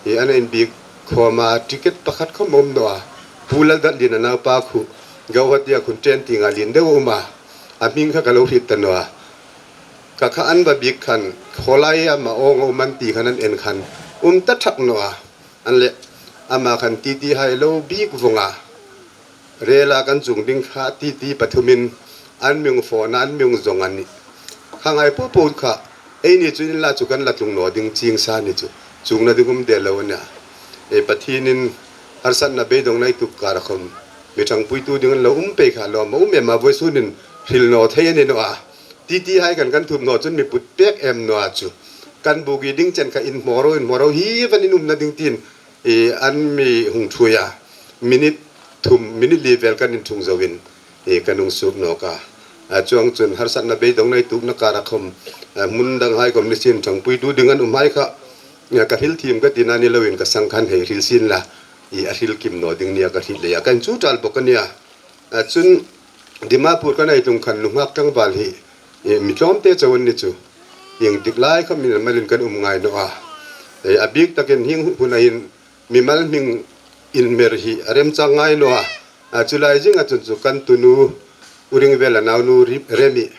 i, an inbiek khawm a, ticket pakhat khawm um naw a. Pu Laldatliena naupa khu, Guwahati a khun train tienga lien deu um a. A hming kha ka lo hriet ta naw a. Kha kha an va biek khan, khawlai ama awng a um an ti khan an en khan, um ta thak naw a. An le, ama khan titi hai lo biek vawng a. Rela kan chung ding kha titi pathumin an mi hung phone a, an mi hung zawng a nih. Kha ngai po po kha, eini chu in la chu kan la tlung naw ding ching sa ni chu. Chungna ding um de lo a nia. E Pathienin harsatna beidongna ei tuok kara khawm, mi ṭhangpuitu ding an lo um pei kha lawm a um em a, voisunin hril naw thei a ni naw a. Titi hai khan kan thum naw chun mi put pek em naw a chu. Kan bugi ding chen kha inhmaw ro, inhmaw ro hi van in umna ding tiin, i, an mi hung thuoi a. Minute thum, minute li vel kan inthung zoin, i, kan hung suok nawk a. A, chuong chun harsatna beidongna ei tuokna kara khawm, a, hmun dang hai khawm ni sin ṭhangpuitu ding an um hai kha, a, ka hril thiem ka tina ni loin ka sang khan hei hril sin la, i, a hril kim naw ding nia ka hriet leia. Kan chu ṭal bawk a nia. A, chun Dimapur kan ei tlung khan nunghak tlangval hi, e, mi tlawmte chau an ni chu. Ieng tik lai khawm mimal in kan um ngai naw a. E, a bik takin hieng huna hin mimal hming inhmer hi a remchang ngai naw a. A, chu lai zinga chun chu kan tunu U Ringvela naunu Ri-, Remi.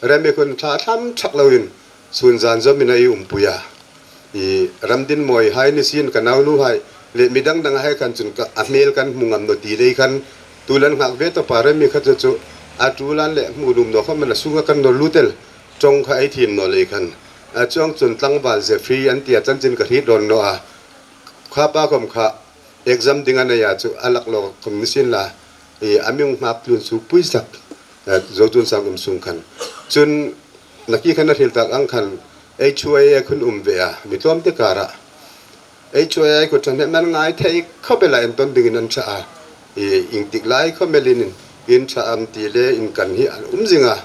Remi khun ṭha thlam thak loin sun zan zawmin a ei umpui a. I, ram dinmawi hai ni sin ka naunu hai le midang dang hai khan chun ka, a hmel kan hmu ngam naw ti lei khan, tu lan nghak ve tawpa Remi kha chu chu a tu lan le hmu nuom naw khawm a na sunga kan naw lut el, ṭawng kha ei thiem naw lei khan. A, chuong chun tlangval Jeffrey an tia chanchin ka hriet dawn naw a. Kha pa khawm kha exam ding a nei a chu a lak lo khawm ni sin la, i, a mi hung nghak tlun suk pui zak, eh, Zochunsa kum sung khan. Chun naki khan a hril tak ang khan H Y A khun um ve a, mi tlawmte kara. H Y A khu ṭhahnem an ngai thei khawp el a, entawn dingin an ṭha a. I, ieng tik lai khawm elin in ṭha am ti le inkan hi an um zing a.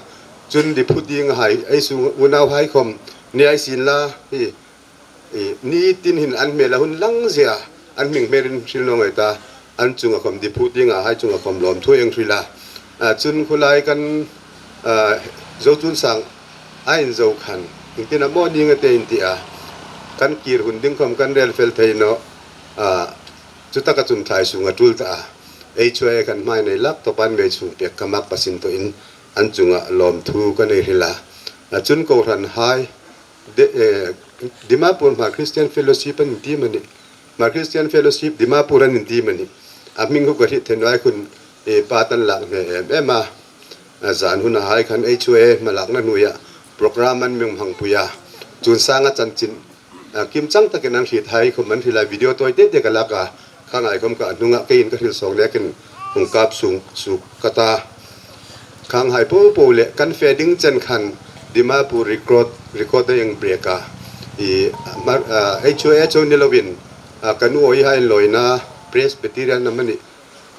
Chun Diphu ding hai, ei sung unau hai khawm ni ei sin la, i, i, ni tin hin an hmel a hun lang zia, an hming hmelin hril naw ngai ta, an chunga khawm Diphu tienga hai chunga khawm lawmthu ei hril a. A, chun khulai kan, a, Zochunsang a inzo khan, ieng tin am a ni nga te in ti a, kan kir hun ding khawm kan rel fel thei naw, a, chutaka chun thlai sunga tul ta a. H Y A khan hmai nei lak tawpan mei chung pek ka mak pasin tawin an chunga lawmthu kan ei hril a. A, chun kohran hai, De-, eh, Dimapur Hmar Christian Fellowship an inti am a nih. Hmar Christian Fellowship Dimapur an inti am a nih. A hming khu ka hriet thei naw a, khun, eh, pa tan lak hne em em a. A, zan huna hai khan H Y A hmalakna hnuoia program an mi hmangpui a. Chun sanga chanchin, a, kimchang takin an hriet hai khawm an hril a, video tawi te te ka lak a. Khang hai khawm kha a hnunga keiin ka hril sawk lekin hung kap sung suk ka ta. Khang hai po po le kan fe ding chen khan Dimapur record, record a eng break a. I, mar, a, H Y A chau ni loin, a, kan u awi hai lawina Presbyterian am a nih,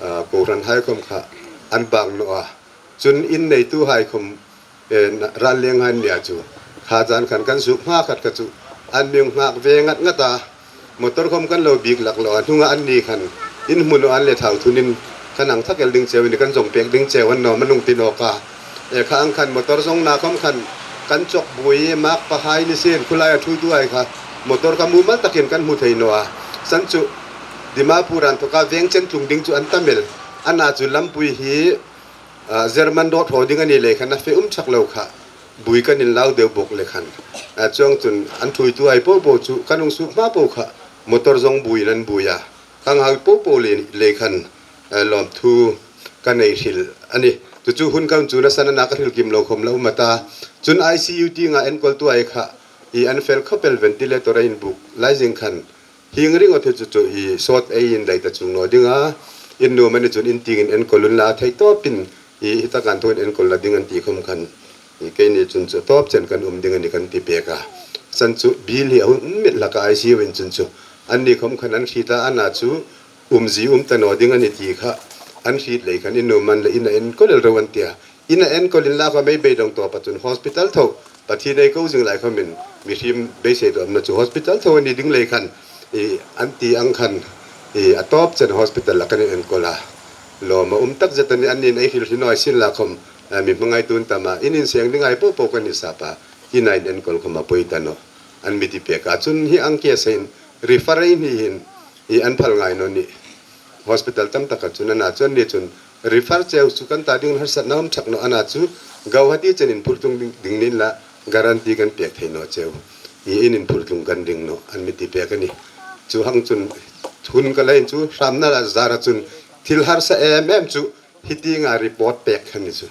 a, kohran hai khawm kha an bang naw a. Chun in neituhai khawm, eh, ral leng han nia chu, kha zan khan kan suk hma khat kha chu an mi nghak ve ngat ngat a. Motor khawm kan lo bik lak lo a, hnunga anni khan in hmu naw an le thau thunin kan hang thak el ding cheu ni, kan zawng pek ding cheu an nawm a nung ti nawk a. E kha ang khan motor zawngna khawm khan kan chawk buoi e, mak pahai ni sien, khulai a thuoituhai kha motor kha mumal takin kan hmu thei naw a. San chu Dimapur a inthoka veng chen tlung ding chu an tam el. Ana chu lampui hi, a, German road haw ding a ni lei khan a fe um chak lo kha, buoi kan inlau deu bawk le khan. A, chuong chun an thuoituhai po po chu kan hung suk hma po kha motor zawng buoiin an buoi a. Khang hau po po le, le khan, eh, lawmthu ka nei hril a nih. Chu chu hun kan chun a san ana ka hril kim lo khawm la um a ta. Chun I C U tienga enkawltuhai kha i an fel khawp el, ventilator-a inbuk lai zing khan hieng ringawt hi chu chu i sawt ei inlei ta chuong naw ding a. In nuom a ni chun in tiengin enkawl unla, thei tawpin i hi taka inthokin enkawl la ding an ti khawm khan, i keini chun chu tawp chen kan um ding a ni kan ti pek a. San chu bill hi a hung um met hlak a, I C U-in chun chu anni khawm khan an hriet a, ana chu umzie um ta naw ding a ni ti kha an hriet lei khan in nuom an le in a enkawl el ro an ti a. In a enkawl inla khawm ei beidawng tawpa chun hospital tho, Pathien ei ko zing lai khawmin mihriem beisei tawpna chu hospital tho a ni ding lei khan, i, an ti ang khan, i, a tawp chen hospital-a kan enkawl a. Lawm a um tak zet a nih, anni'n ei hril hri naw sien la khawm, eh, mi hmangaitu'n tam a, in inseng dinghai po po kan ni sap a, ina in enkawl khawm a poi ta naw, an mi ti pek a. Chun hi ang case-in refer ei ni hin, i, an phal ngai naw ni. Hospital tam taka chun ana chu anni chun refer cheu chu kan ta ding harsatna um chak naw, ana chu Guwahati chen inphur tlung ding, ding ni inla, guarantee kan pek thei naw cheu. I, in inphur tlung kan ding naw, an mi ti pek a nih. Chu hang chun hun ka la in chu hramna la zara chun thil harsa em em chu hi tienga report pek kha ni chu.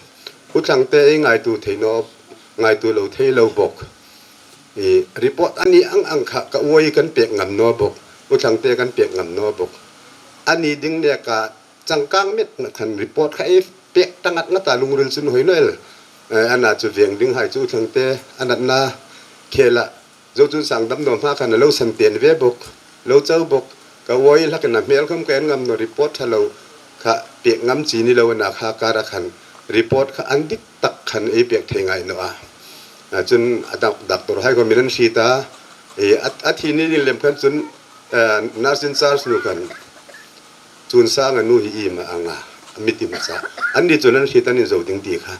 U Thlangte ei ngaituo thei naw, ngaituo lo thei lo bawk. I, report a ni ang ang kha ka uoi kan pek ngam naw bawk. U Thlangte kan pek ngam naw bawk. A ni ding neka changkang met na khan report kha ei pek ta ngat ngat a, lungril chun hoi naw el. Eh, ana chu veng dinghai chu U Thlangte a natna khela, Zochun Sangdamnaw hma khan a lo san ten ve bawk, lo chau bawk. Ka uoi hlakin a hmel khawm ka en ngam naw, report tha lo kha pek ngam chi ni lo ana kha kara khan report kha an dik tak khan ei pek thei ngai naw a. A, chun a dak-, doctor hai khawmin an hriet a, e, a, a thi ni ding lem khan chun, eh, nurse in charge nu khan Chunsanga nu hi iem a anga, a mi ti hmasa. Anni chun an hriet an inzo ding ti kha.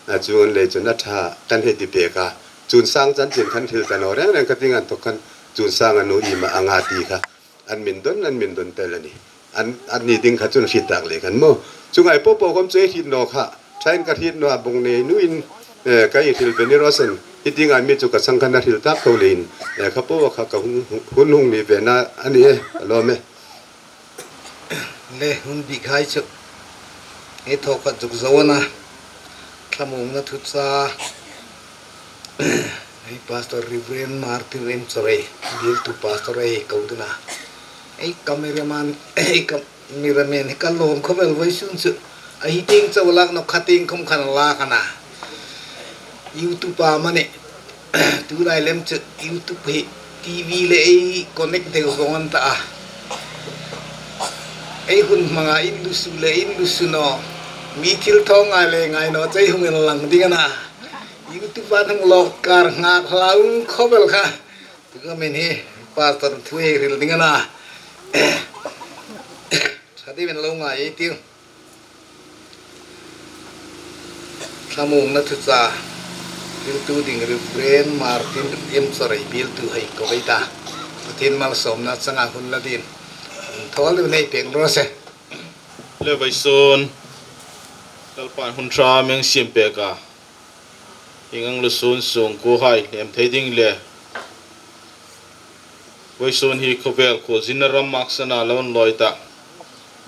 A, chuong lei chun a ṭha kan hei ti pek a. Chunsang chanchin khan hril ta naw reng reng ka ti ngan thok khan Chunsanga nu iem a anga ti kha. An min don, an min don tel a nih. An, anni ding kha chun hriet tak lei khan maw. Chu ngai po po khawm chu ei hriet naw kha. Ṭhain ka hriet naw a, bawng nei nuin, eh, ka inhril ve ni raw se. Hi tienga mi chu ka chang khan a hril tak tho leiin, eh, kha po kha ka hung, hun hung ni ve na a nih e, a lawm e. Le hun bik hai chu. Ei thaw khat zuk zo a na. Thlamuongna thucha. Ei Pastor Reverend Martin Remchawrei, bialtu pastor ei ko dun a. Ei cameraman, ei cam-, cameraman hi ka lawm khawp el vawisun chu. A hi tieng chau lak naw kha tieng khawm khan a lak a na. YouTube-a mani. Tulai lem chu YouTube hi T V le ei connect deu vawng an ta a. Ei hun hmanga in lusu le in lusu naw. Mi thil thaw ngai le ngai naw chu ei hung inlang ding a na. YouTube-a hung lawk kar nghak hlau khawp el kha. Tu ka min hi pastor thu ei hril ding a na. Ṭha deuin lo ngai ei tiu. Thlamuongna thucha, bialtu ding Reverend Martin Remchawrei bialtu hai ko ei ta. Pathien malsawmna changa hun la dingin thaw lo nei pek raw se. Le vawisun Lalpan hun ṭha mi hang siem pek a. Hieng ang lusun sungkuohai lem thei ding le. Vawisun hi khawvel khualzinna ram maksana lo inlawi ta.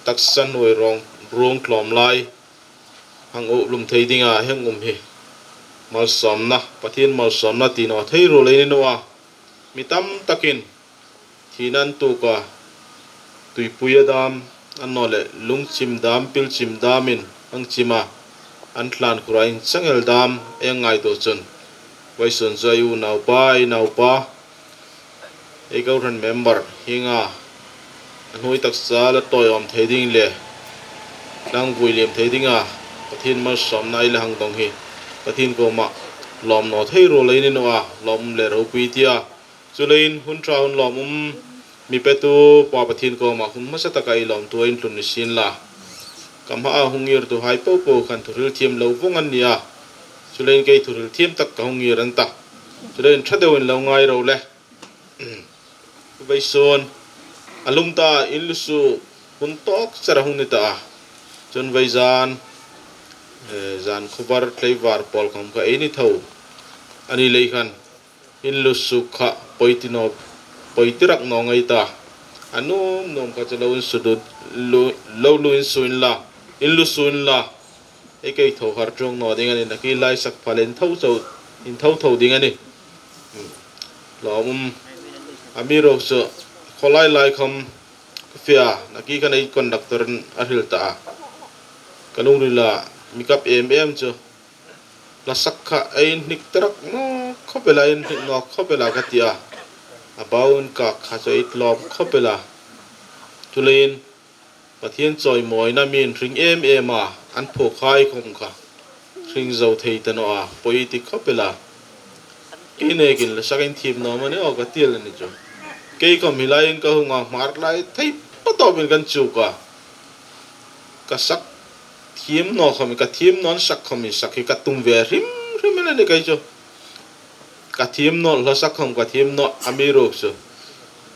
Taksa hnuoi ruong, ruong tlawm lai hang uhlum thei dinga hang um hi. Malsawmna, Pathien malsawmna ti naw thei ruol ei ni naw a. Mi tam takin thina an tuok a, tuipuia dam, annawleh lungchim dam, pilchim damin hang chim a, an tlan khura inchang el dam ei ngaituo chun. Vawisun chu ei unaupa, ei naupa, ei kohran member hienga a hnuoi taksa la tawiawm thei ding le Nang vui lem thei dinga Pathien malsawmna ei la hang dong hi Pathien kuoma lawm naw thei ruol ei ni naw a, lawm le ropui tia. Chuleiin hun ṭha hun lawmum mi petu Pa Pathien kuoma hun hmasa taka ei lawmthu ei intlun ni sien la. Ka hmaa hung ngirtuhai popo khan thuhril thiem lo vawng an ni a. Chuleiin kei thuhril thiem tak ka hung ngir an ta. Chuleiin ṭha deuin lo ngai ro le. Vawisun a lum ta, in lusu hun tawk chara hung ni ta a. Chun vawizan, eh, zan khuovar tleivar pawl khom kha ei ni tho. A ni lei khan in lusu kha poi ti naw, poi ti rak naw ngei ta. A nuom nuom kha chu lo insu du, lu, lo lu insu inla, in lusu inla. Ei kei tho har ṭawng naw ding a ni, nakie lai sak pha le in tho tho, in tho tho ding a ni. Lawmum, amiruokchu khawlai lai khom ka fe a, nakie khan ei conductor-in a hril ta a. Ka lungrila mi kap em em chu. Hla sak kha ei inhnik ta rak naw khawp el a, ei inhnik naw khawp el a ka ti a. A bau in ka kha chu ei tlawm khawp el a. Chuleiin Pathien chawimawina mi inhring em em a, an phuokhai khom kha hring zo thei ta naw a, poi ti khawp el a. Kei nekin hla sak inthiem naw am a ni aw ka ti el a ni chu. Kei khom hi laiin ka hung a, Hmar lai thei patawpin kan chuk a. Ka sak thiem naw khom, ka thiem naw an sak khom, sak hi ka tum ve hrim hrim el a ni kei chu. Ka thiem naw hla sak khom, ka thiem naw amiruokchu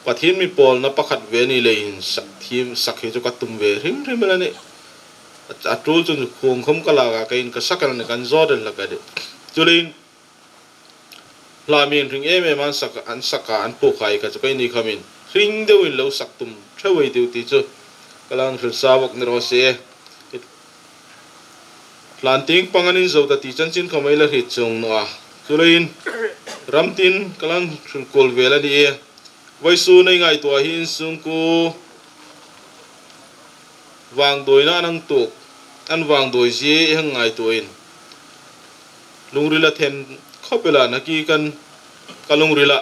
Pathien mi pawlna pakhat ve ni leiin sak thiem, sak hi chu ka tum ve hrim hrim el a ni. A, a tul chun khuong khom ka lak a, keiin ka sak el a ni, kan zawt el hlak a ni. Chuleiin hla mi inhring em em an sak, an sak a, an phuokhai kha chu keini khomin hring deuin lo sak tum ṭheu ei tiu ti chu ka la hril sa bawk ni raw se. Hlan tieng pang an inzo ta ti chanchin khom ei la hriet chuong naw a. Chuleiin ram tin ka la hril kuol vel a ni e. Vawisun ei ngaituo hi insungkuo vangduoina an hang tuok, an vangduoi zie ei hang ngaituoin lungrila them khawp el a, nakie khan ka lungrila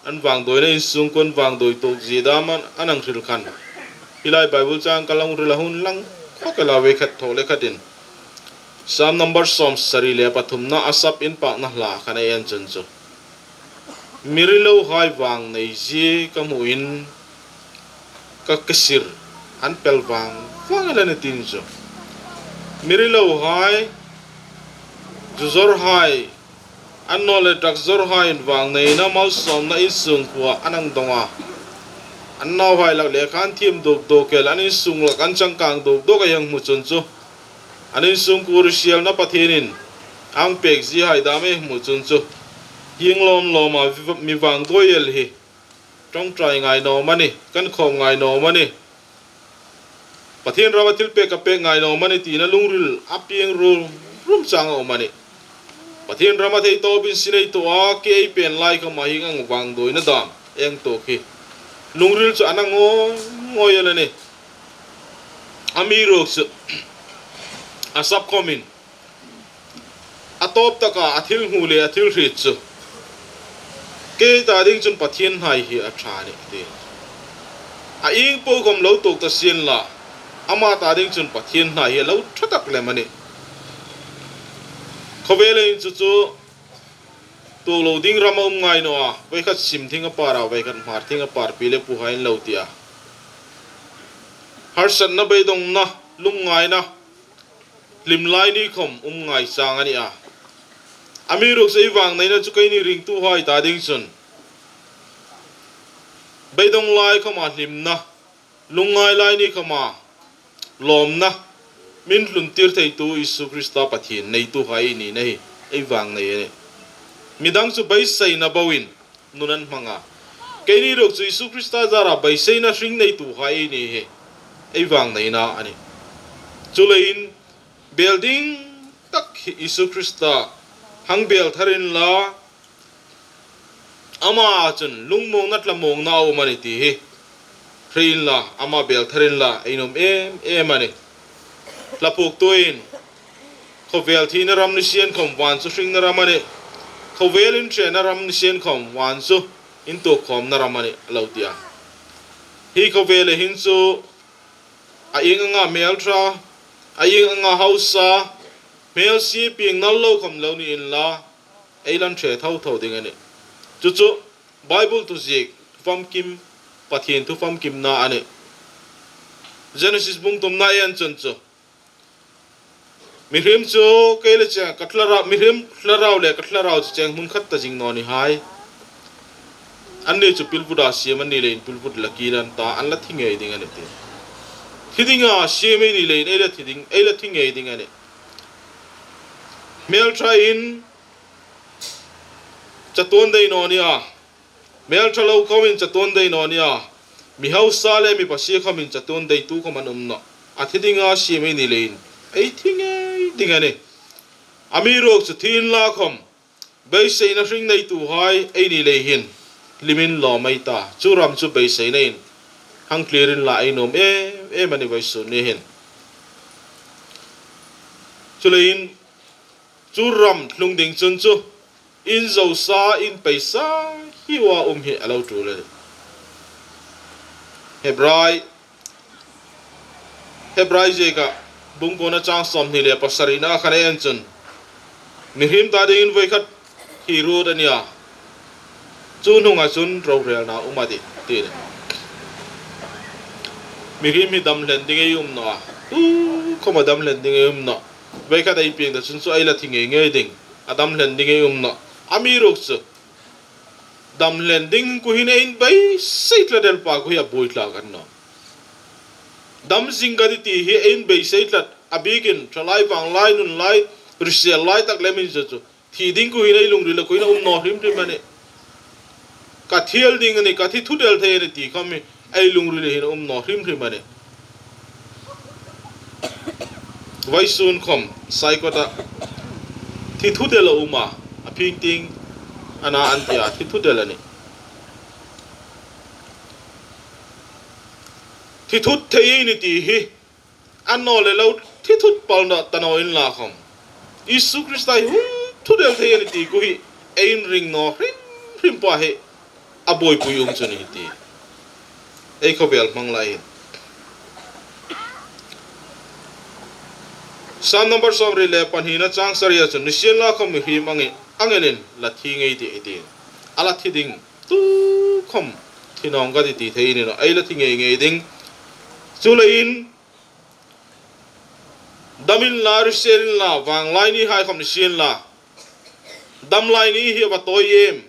an vangduoina insungkuo an vangduoi tuok zie dam an, an hang hril khan. Hi lai Bible chang ka lungrila hung lang khawk el a, veikhat thaw le khatin. Psalm number sawmsari le pathumna, Asap inpakna hla khan ei en chun chu. Mi rilohai vang nei zie ka hmuin ka, ka sir an pel vang vang el a ni tin chu. Mi rilohai, zu zawrhai, annawleh drug zawrhaiin vangneina malsawmna insungkuoa an hang dong a. An nauhai lak lekha an thiem duk duk el, an insung lak an changkang duk duk ei hang hmu chun chu. An insungkuo risielna Pathienin a hang pek ziehai dam ei hmu chun chu. Hieng lawm lawma mi vangduoi el hi ṭawngṭai ngai naw am a ni, kan khawm ngai naw am a ni. Pathien rama thilpek ka pek ngai naw am a ni tina lungril a pieng rum rum chang a um a nih. Pathien rama thei tawpin sin ei tuok a, kei ei pen lai khoma hieng ang vangduoina dam ei hang tuok hi lungril chu a na ngawi ngawi el a nih. Amiruokchu Asap khomin a tawp taka a thil hmu le a thil hriet chu, kei ta ding chun Pathien hnai hi a ṭha a nih, ti. A ieng po khom lo tuok ta sien la, ama ta ding chun Pathien hnai hi a lo ṭha tak lem a nih. Khawvela hin chu chu tuok lo ding ram a um ngai naw a, veikhat sim thing a par a, veikhat hmar thing a par, pi le puhaiin lo ti a. Harsatna, beidongna, lungngaina, hlim lai ni khom um ngai chang a nih a. Amiruokchu ei vangneina chu keini ringtuhai ta ding chun beidong lai khoma hlimna, lungngai lai ni khoma lawmna, min hluntir theitu Isu Krista Pathien neituhai ei nina hi ei vangnei a nih. Midang chu beiseina boin nun an hmang a. Keini ruok chu Isu Krista zara beiseina hring neituhai ei ni hi ei vangneina a nih. Chuleiin bel ding tak hi Isu Krista hang bel thar inla, ama chun lungmuongna tlamawngna a um a nih ti hi hre inla, ama bel thar inla ei nuom em em a nih. Hla phuoktuin khawvel thina ram ni sien khom van chu hringna ram a nih. Khawvel inṭhenna ram ni sien khom van chu intuokkhawmna ram a nih, a lo ti a. Hi khawvela hin chu a ieng anga hmel ṭha, A ieng anga hausa, hmelsie pieng nal lo khom lo ni inla, ei la inṭhe tho tho ding a nih. Chu chu Bible thu ziek, famkim, Pathien thu famkimna a nih. Genesis bung thumna en chun chu, mihriem chu kei le cheng, ka thlarau, mihriem thlarau le ka thlarau chu cheng hmun khat ta zing naw ni hai. Anni chu pilvut a siem an ni leiin pilvut la kir an ta, an la thi ngei ding a nih ti. Thi dinga siem ei ni leiin ei la thi ding, ei la thi ngei ding a nih. Hmelṭhain chatuon dei naw ni a. Hmelṭha lo khomin chatuon dei naw ni a. Mi hausa le mi pasie khomin chatuon deitu khom an um nawh. A thi dinga siem ei ni leiin ei thi ngei ding a nih. Amiruokchu thi inla khom, beiseina hring neituhai ei ni lei hin, hlimin lawm ei ta. Chu ram chu beiseinain hang clear inla ei nuom em em a nih vawisun ni hin. Chuleiin chu ram tlung ding chun chu, in zo sa, in pei sa hiu a um hi a lo tul a nih. Hebrai, Hebrai zieka bung kuona chang sawmhni le pasarina khan en chun, mihriem ta dingin voi khat hi ruot a nih a. Chu hnunga chun rorelna um a tih, ti a nih. Mihriem hi dam hlen ding ei um nawh a. Tukhom a dam hlen ding ei um nawh. Voi khat ei pieng ta chun chu ei la thi ngei ngei ding. A dam hlen ding ei um nawh. Amiruokchu dam hlen ding khu hin ei beisei tlat el pa khu hi a buoi tlak a ni nawh. Dam zing ka ti ti hi ei beisei tlat, a bikin thalai, vanglai, nunlai, hrisel lai tak lemin chu chu, thi ding khu hin ei lungrila khu hin a um naw hrim hrim a nih. Ka thi el ding a nih, ka thi thut el thei a nih ti khom hi ei lungrila hin a um naw hrim hrim a nih. Vawisun khom Saikota thi thut el a um a, a phing ting a na an ti a, thi thut el a nih. Thi thut thei ei nih ti hi, a naw le lo thi thut pal naw ta naw inla khom, Isu Krista hi hung thut el thei a nih ti khu hi ei inring naw hrim hrim pa hi a buoipui um chu a nih ti. Ei khawvel hmang lai hin. Sam number sawmriet le pahnina chang saria chun, nisienlakhom mihriem angin, angelin la thi ngei ei tih, ei ti. A la thi ding, tukhom thi nawng ka ti ti thei ni naw, ei la thi ngei ngei ding. Chuleiin, dam inla, hrisel inla, vanglai ni hai khom nisienla, dam lai ni hi a va tawi em.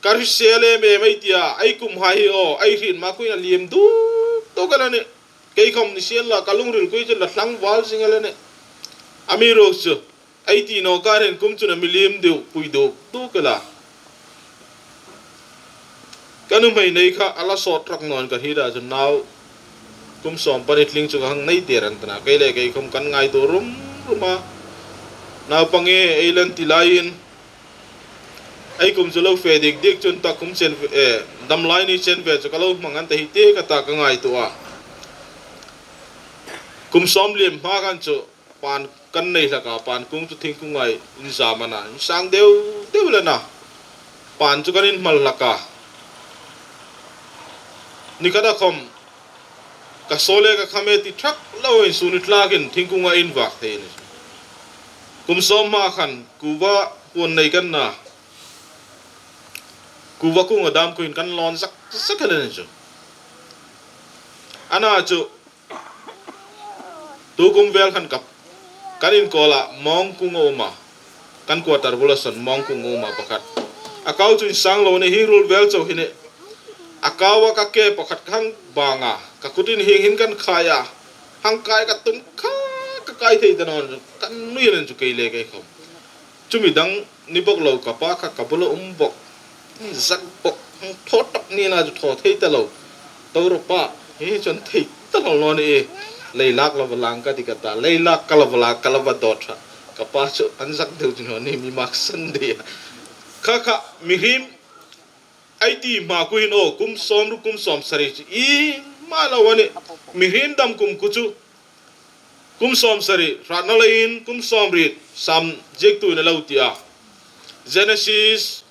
Ka hrisel em em ei tia, ei kum hai hi aw, ei hriet ma khuin a liem duk duk a nih. Kei khom nisienla, ka lungril khuo chun la tlangval zing a nih. Amiruokchu, ei ti naw ka hriet kum chun a mi liem deu, pui duk duk a. Ka nuhmei nei kha a la sawt rak naw in ka hriet a chun nau kum sawm pahni tling chu ka hang nei der an ta na. Kei le kei khom kan ngaituo rum rum a. Naupang e, ei la ti laiin, ei kum chu lo fe dik dik chun ta kum chen ve, eh, dam lai ni chen ve chu ka lo hmang an ta hi ti ka ta ka ngaituo a. Kum sawm liem hma khan chu pan kan nei hlak a, pan kung chu thingkunga inzam a na, insang deu deu el a na. Pan chu kan inhmal hlak a. Ni khata khom, ka saw le ka kham e ti thak loin sun ni tlakin thingkunga invak thei a nih. Kum sawm hma khan kuva puon nei kan na, kuva kunga dam khuoin kan lawn zak zak el a nih chu. A na chu, tu kum vel khan ka, kan inkuola mawng kung a um a. Kan quarter bula sawn mawng kung a um a pakhat. A kau chu insang lo a nih, hi ruol vel chau hi a nih. A kaua ka ke pakhat ka hang bang a, ka kutin hieng hin kan khai a. Hang kai ka tum kha, ka kai thei ta naw, kan nui a nih chu kei le kei khom. Chumi dang ni bok lo ka pa kha ka bula um bok. Zak bok, thaw tak ni na chu thaw thei ta lo. Tawra pa, hi chun thei ta lo naw ni e. Leilak la va lang ka ti ka ta. Leilak ka la va lang, ka la va dawt ṭha. Ka pa chu an zak deu chu naw ni, mi mak san deu a. Kha kha, mihriem ei ti hma khuoin aw, kum sawmruk kum sawmsari chu i ma lo a nih. Mihriem dam kum khuo chu kum sawmsari, hratna leiin kum sawmriet, Sam ziektuin a lo ti a. Genesis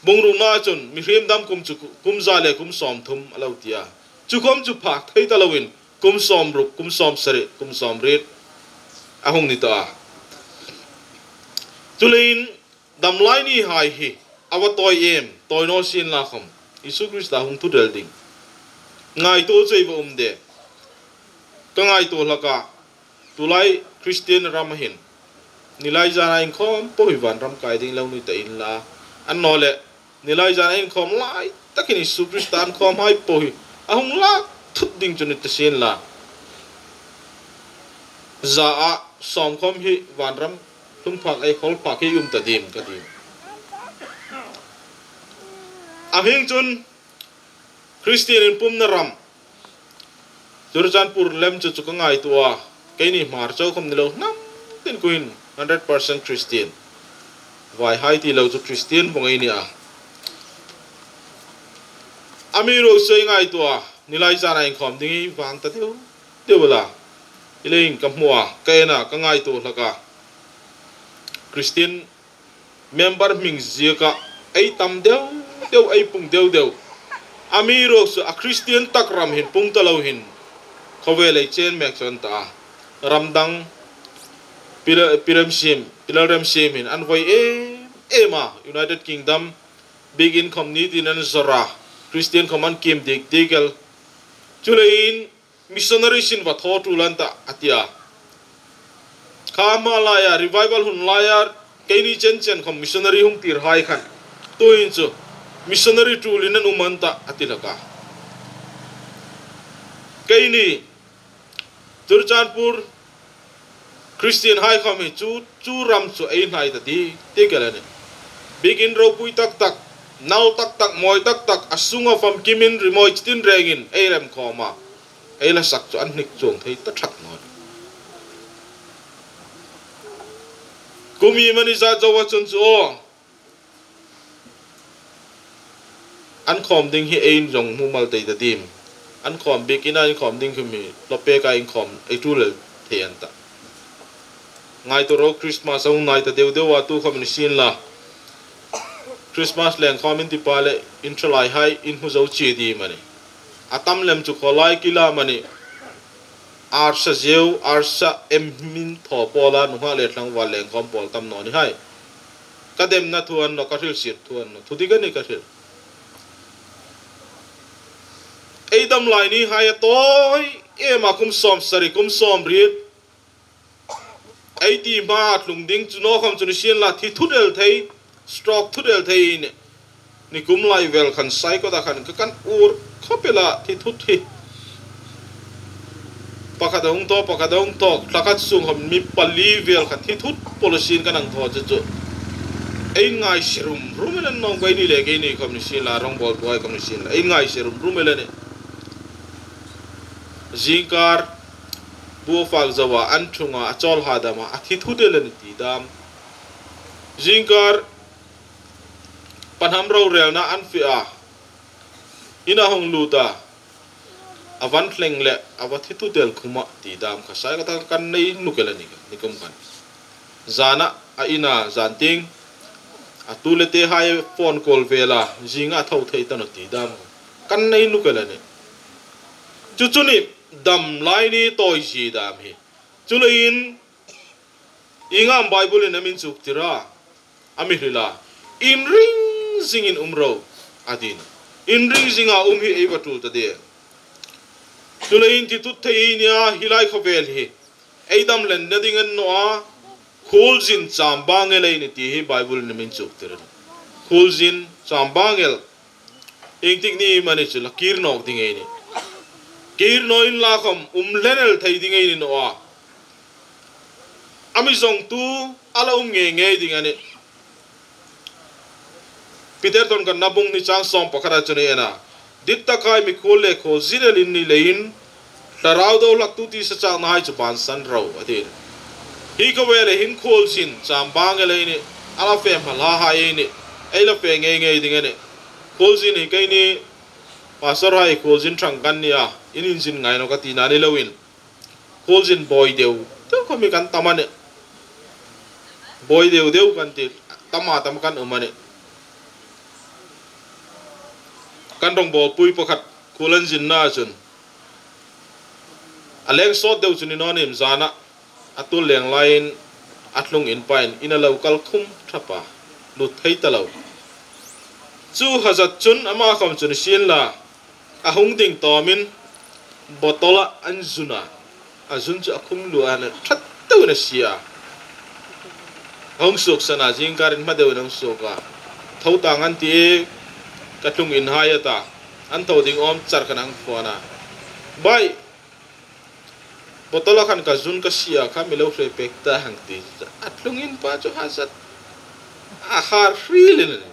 bung rukna chun mihriem dam kum chu kum za le kum sawmthum a lo ti a. Chu khom chu phak thei ta loin kum sawmruk, kum sawmsari, kum sawmriet a hung ni ta a. Chuleiin damlai ni hai hi a va tawi em, tawi naw sien la khawm, Isu Krista hung thut el ding ngaituo chu ei va um de. Ka ngaituo hlak a, tulai Christian ram a hin nilai zana inkhawm po hi vanram kai ding lo ni ta inla, annawleh nilai zana inkhawm lai takin Isu Krista an khawm hai po hi a hung lak thut ding chu ni ta sien la, za a sawm khawm hi vanram hlung phak ei hawl phak hi um ta dim ka ti. A hming chun Christian inpumna ram Churachandpur lem chu chu ka ngaituo a, keini Hmar chau khawm ni lo, hnam tin kuin hundred percent Christian. Vaihai ti lo chu Christian vawng ei ni a. Amiruokchu ei ngaituo a, nilai zana inkhawm ding hi vang ta deu deu la. Chuleiin ka hmu a, ka en a, ka ngaituo hlak a. Christian member hming zieka ei tam deu deu, ei pung deu deu. Amiruokchu a Christian tak ram hin pung ta lo hin khawvel ei chen mek chu a ni ta a. Ram dang pil-, pilrem siem, pilrem siem hin an voi em em a, United Kingdom biekin khawm ni tin an zawr a, Christian khawm an kiem dik dik el. Chuleiin missionary sin va thaw tul an ta a ti a. Kha hma laia, revival hun laia, keini chen chen khawm missionary hung tir hai khan, tuhin chu missionary tulin an um an ta a ti hlak a. Keini Churachandpur Christian hai khawm hi chu, chu ram chu ei hnai ta dik dik el a nih. Biekin ropui tak tak, nal tak tak, mawi tak tak, a sunga famkimin rimawi chitin rengin ei rem khawm a, ei la sak chu an hnik chuong thei ta ṭhak naw a nih. Kum iemani zat zoa chun chu aw, an khawm ding hi ei inzawng hmu mal tei ta dim. An khawm biekin a inkhawm ding hi mi lo pek a inkhawm ei tul el thei an ta. Ngaituo ro, Christmas a hung hnai ta deu deu a, tu khawm ni sien la. Christmas leng khawm in ti pha leh in thalai hai in hmu zo chie dim a nih. A tam lem chu khawlai kila am a nih. Arsa zeu, arsa em min thaw pawl a, nunghak le tlangval leng khawm pawl tam naw ni hai. Ka demna thu a ni naw, ka hrilsiet thu a ni naw, thu dik a nih ka hril. Ei damlai ni hai a tawi em a, kum sawmsari, kum sawmriet. Ei ti hma a tlung ding chu naw khawm chu ni sien la, thi thut el thei, stroke thut el thei ni. Nikum lai vel khan Saikawta khan ka kan ur khawp el a, thi thut hi. Pakhat a hung thaw, pakhat a hung thaw, thla khat sung khawm mi pali vel khan thi thut policy-in kan hang thaw chu chu. Ei ngai si rum rum el a nih, naw kei ni le kei ni khawm ni sien la, rongbawltu hai khawm ni sien la, ei ngai si rum rum el a nih. Zingkar bu fak zoa an ṭhunga a chawl ha dam a, a thi thut el a nih ti dam. Zingkar pahnam rorelna an fe a, ina hung lut a, a van thleng le a va thi thut el khum a ti dam kha Saikawta kan nei nuk el a nih, nikum khan. Zana a ina zan tieng, a tu le te hai phone call vela, zinga a tho thei ta naw ti dam kan nei nuk el a nih. Chu chu ni damlai ni tawi zie dam hi. Chuleiin, ieng am Bible-in a min chuktir a, a mi hril a, inring zingin um ro, a ti a. Inring zinga um hi ei va tul ta de. Chuleiin thi thut thei ei nia, hi lai khawvel hi ei dam lenna ding a ni naw a, khuolzin chambang el ei nih ti hi Bible-in a min chuktir a. Khuolzin chambang el. Iengtik ni am a ni chu la kir nawk ding ei nih. Kir naw inla khawm um hlen el thei ding ei ni naw a. A mi zawngtu a la um ngei ngei ding a nih. Peter thawn khatna bung hni chang sawm pakhata chun ei en a, dittakhai mikhuol le khuolzin el in ni leiin, thlarau do hlaktu tisa chakna hai chu bansan ro, a ti. Hi khawvela hin khuolzin chambang el ei nih, a la fe hma hla hai ei nih, ei la fe ngei ngei ding a nih. Khuolzin hi keini pastor hai khuolzin ṭhang kan ni a, in inzin ngai naw ka tina ni loin, khuolzin bawi deu deu khawm hi kan tam a nih. Bawi deu deu kan ti, tama tam kan um a nih. Kan rongbawlpui pakhat khuol an zinna chun, A leng sawt deu chu ni naw nim zana a tul leng laiin a tlung in pain in a lo kal khum thap a, lut thei ta lo. Chu hazat chun ama khawm chun sin la, a hung ding tawmin bottle-a an zun a, a zun chu a khum lua a, a ṭhat deuin a sie a. A hung suoksan a, zingkarin hma deuin a hung suok a. Tho tang an ti e, ka tlung in hai a ta. An tho ding awm char khan a hung phone a. Bai, bottle-a khan ka zun ka sie a, kha mi lo hre pek ta hang ti. A tlung in pa chu hazat a har hril in a ni.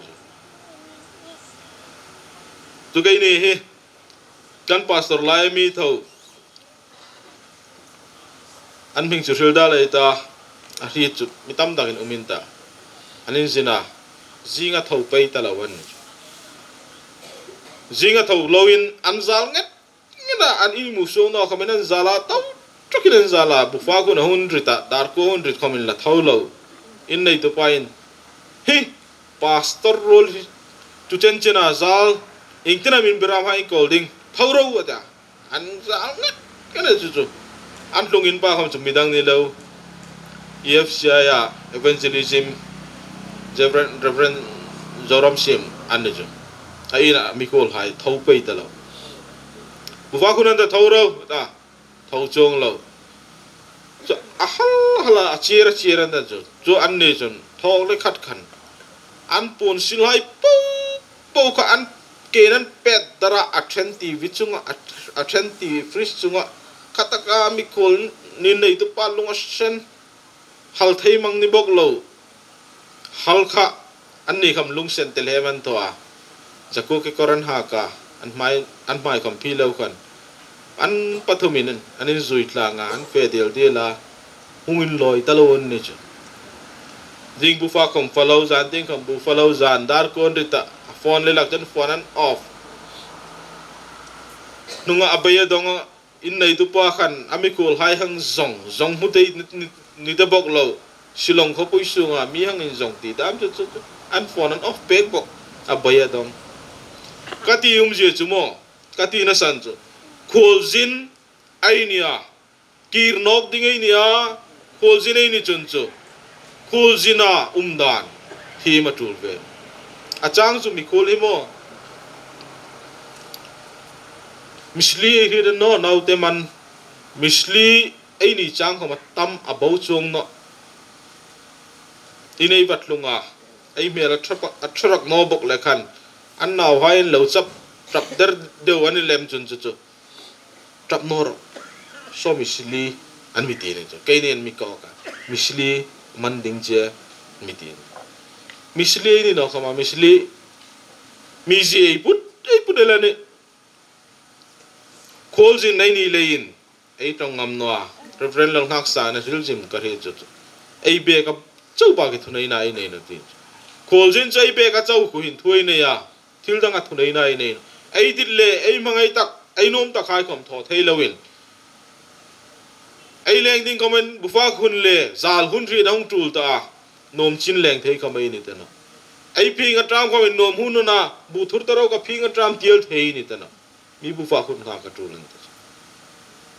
Chu keini hi kan pastor lai mi tho. An hming chu hril dal ei ta, a hriet chu mi tam takin um in ta. An inzin a, zinga tho pei ta lo an ni. Zinga tho loin an zal nget nget a, an inhmu suok naw khawmin an zal a, tho ṭawkin an zal a, bufa khun a hung rit a, darkua hung rit khawmin la tho lo. In neitu pain, hi, pastor ruol hi, chu chen chen a zal, iengtin am in biram hai kawl ding, tho ro a ta. An zal nget nget a chu chu. An tlung in pa khawm chu midang ni lo. E F C I a evangelism, Reverend, Reverend Zoram Sim an ni chu. A ina mi khuol hai tho pei ta lo. Bufa khun an ta tho ro, ta tho chuong lo. Chu a hal hal a, a chier a chier an ta chu. Chu an ni chun thawk le khat khan. An puon sil hai po po kha an ken an pet dar a, a ṭhen T V chunga, a, a ṭhen T V fridge chunga, kha taka mi khuol ni neitu pa lung a sen, hal thei mang ni bawk lo. Hal kha an ni khawm lungsen tel hem an thaw a. Zakuo kekawr an hak a, an hmai, an hmai khawm phi lo khan. An pathumin an inzui tlang a, an fe dial dial a, hung inlawi ta lo an ni chu. Zing bufa khawm fa lo, zan ding khawm bu fa lo, zan darkua an rit a, a phone le lak chun phone an off. Hnunga a bei a dong a, in neitu pa khan a mi khuol hai hang zong, zong hmu thei ni, ni, ni ta bawk lo. Shillong khawpui sunga mi hang inzong ti dam chu, chu, chu. An phone an off pek bawk, a bei a dong. Ka ti umzie chu maw, ka tina san chu. Khuolzin ei ni a, kir nawk ding ei ni a, khuolzin ei ni chun chu. Khuolzina um dan hi ma tul ve. A chang chu mikhuol hi maw. Misli ei hriet naw, naute man. Misli ei ni chang khawm a tam a bo chuong naw. Ei nei vat hlunga, ei hmel a ṭha pa, a ṭha rak naw bawk le khan. An nauhai an lo chap, ṭap der deu an ni lem chun chu chu. Ṭap naw ro. Saw misli an mi ti ni chu. Keini an mi kawk a. Misli man ding che mi ti ni. Misli ei ni naw khawma, misli. Mizie ei put, ei put el a nih. Khuolzin ei ni leiin ei ṭawng ngam naw a. Reverend Lalnghaksana hril zim ka hriet chu chu. Ei bek a chauh pa ki thuneina ei nei naw ti. Khuolzin chu ei bek a chauh khu hin thu ei nei a. Thil danga thuneina ei nei. Ei dit le, ei hmangai tak, ei nuom tak hai khawm thaw thei loin. Ei leng ding khawmin bufa hun le, zal hun hriet a hung tul ta a. Nuom chin leng thei khawm ei ni ta naw. Ei phing a ṭam khawmin nuom hun nuna, bu thur ta ro ka phing a ṭam tiel thei ni ta naw. Mi bufa hun kha ka tul an ta.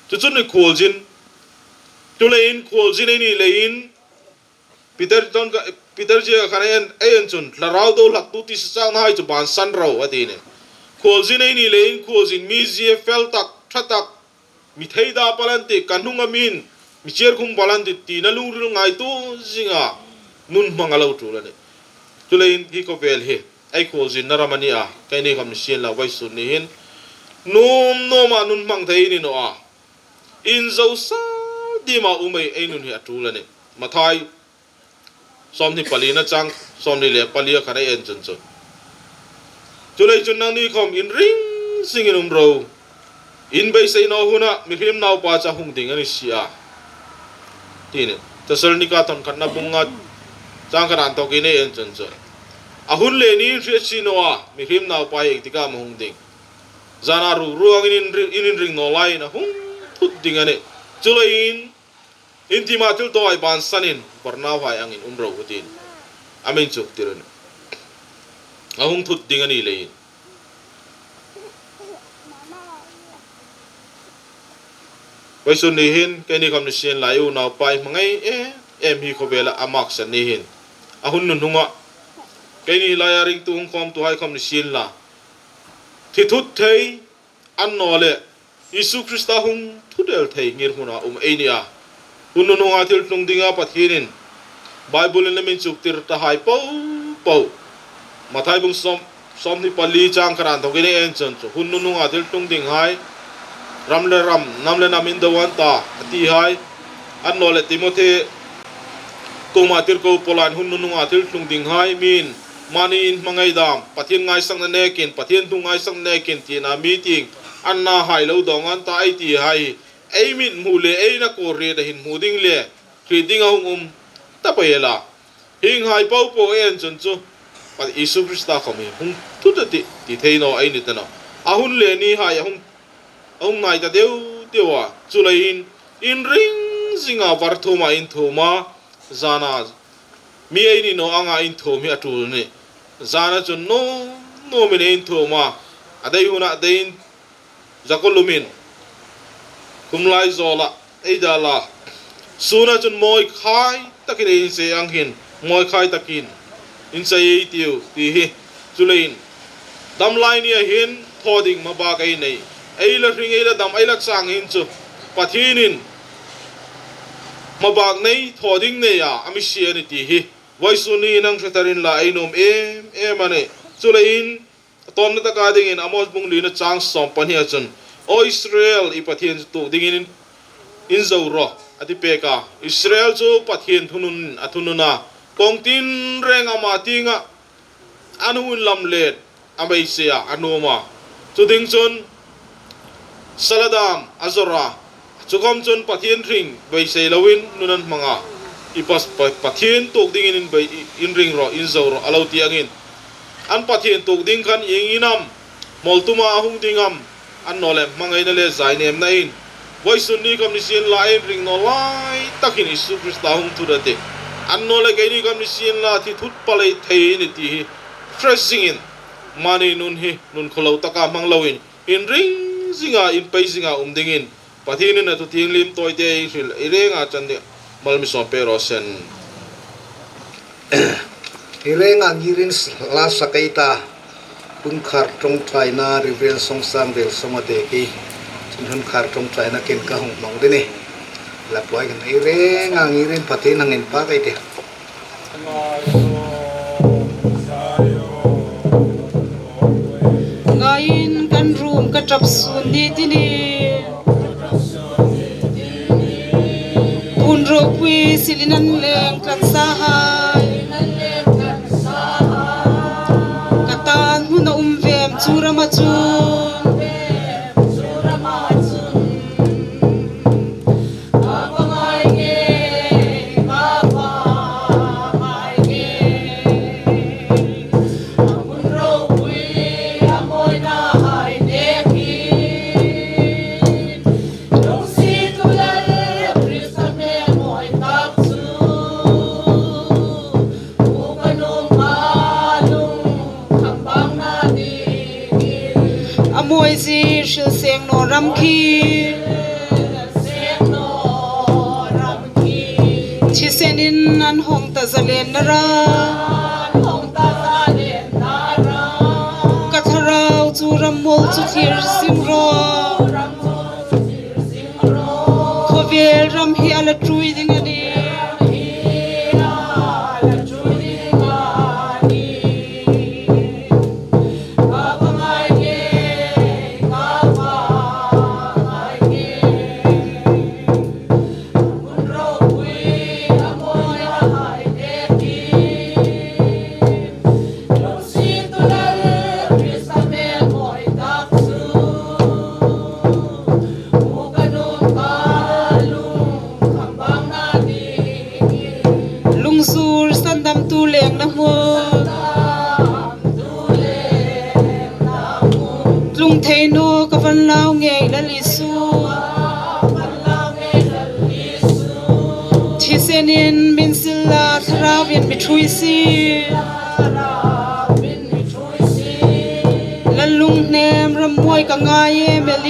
Chu chu ni khuolzin. Chuleiin khuolzin ei ni leiin, Peter ton ka, Peter zie khan ei en, ei en chun, thlarau do hlaktu tisa chang hai chu bansan ro a ti ni. Khuolzin ei ni leiin, khuolzin mizie fel tak, ṭha tak, mi theida pal an tih, ka hnunga min, mi chier khum pal an tih, tina lungril ngaituo zinga, nun hmang a lo tul a nih. Chuleiin hi khawvel hi, ei khuolzinna ram a ni a, keini khawm ni sien la vawisun ni hin, nuom nuoma nun hmang thei ni naw a. Inzo sa dima um ei, ei nun hi a tul a nih. Mathai, sawmhni palina chang, sawmhni le pali a khan ei en chun chu. Chuleiin chun nangni khawm inring zingin um ro. In beisei naw huna, mihriem naupa chu a hung ding a ni si a. Ti ni, Thessalonika thawn khatna bung nga chang khat a inthokin ei en chun chu. A hun le ni in hriet si naw a, mihriem naupa hi ieng tika am a hung ding. Zana ru ruangin in ri-, in inring naw laiin a hung thut ding a nih. Chuleiin, in tima thil tawhai bansanin, Barnabahai angin um ro u tin. A mi inchuktir a nih. A hung thut ding a ni leiin. Vawisun ni hin, keini khawm ni sien la, i unaupa hmangai em em hi khawvela a maksan ni hin, a hun nuhnunga keini laia ringtu hung khawmtuhai khawm ni sien la, thi thut thei, annawleh Isu Krista hung thut el thei ngirhmuna um ei ni a. Hun nuhnunga thil tlung dinga Pathienin Bible-in a mi inchuktir tahai po po, Mathai bung sawm, sawmhni pali chang khat inthokin ei en chun chu, hun nuhnunga thil tlung dinghai, ram le ram, nam le nam indo an ta, a tihai, annawleh Timothy kuoma tirko Paula'n hun nuhnunga thil tlung dinghai, mi'n mani inhmangai dam, Pathien ngaisakna nekin, Pathien thu ngaisakna nekin tina meeting an nahai lo dawng an ta ei tihai, ei mit hmu le ei nakoria hin hmu ding le hriet ding a hung um ta pei el a. Hienghai po po ei en chun chu, Isu Krista khawm hi hung thut a tih, ti thei naw ei ni ta nawh. A hun le nihai a hung, a hung hnai ta deu deu a. Chuleiin, inring zinga var thuoma inthuoma, zana mi ei ni naw anga inthuom hi a tul a nih. Zana chun nuom nuomin ei inthuom a, a dei huna deiin, zakuo lumin, khum lai zawla ei dal a. Suna chun mawi khai takin ei inse ang hin, mawi khai takin inse ei tiu, ti hi. Chuleiin, dam lai nia hin thaw ding hmabak ei nei. Ei la hring, ei la dam, ei la chang hin chu Pathienin hmabak nei, thaw ding neia a mi sie a nih ti hi vawisun ni hin hre thar inla ei nuom em em a nih. Chuleiin, a tawpna taka dingin Amos bung lina chang sawm pahnia chun, "Aw Israel, i Pathien chu tuok dingin in, inzo rawh," a ti pek a. Israel chu Pathien thunun a thunun a. Kawng tinreng ama tienga a nuom lam le a beiseia a nuom a. Chu ding chun sala dam a zawr a. Chu khawm chun Pathien hring beisei loin nun an hmang a. I pas-, pa-, Pathien tuok dingin in bei, i, inring rawh, inzo rawh, a lo ti angin. An Pathien tuok ding khan ieng in am, hmawl tuma a hung ding am, annawleh hmangaina le zainêmnain, vawisun ni khawm ni sien la inring naw lai takin Isu Krista hung thut a tih. Annawleh keini khawm ni sien la thi thut pal ei thei a nih ti hi hre zingin, mani nun hi nun khawlo taka hmang loin, inring zinga, inpei zinga um dingin Pathienin a thu thienghlim tawite ei hril, ei renga chan ding mal mi sawm pek raw se. Ei renga ngirin la sak ei ta. Hmunkhar ṭawngṭaina, Reverend Songsang Velsong a te ki. Chun hmunkhar ṭawngṭaina ken ka hung hmang ding a nih. La puai kan ei renga ngirin Pathien hang inpak ei tih. Ngaiin kan room ka ṭap sun ni ti ni. Hun ropui silin an leng tlat sa hai. Ka tan hmuna um vem chu rama chun. A mawi zie hril seng naw ram khi. Thisenin an hawng ta zalenna ram. Ka thlarau chu ram mawl chu thlir zing rawh. Khawvel ram hi a la ṭui ding a nih. Lungzur sandamtu lengna hmun. Tlung thei naw ka van lau ngei Lal Isu. Thisenin min sil la, Thlarauvin mi ṭhuoi si. Lal lunghnem ram mawi ka ngai em el.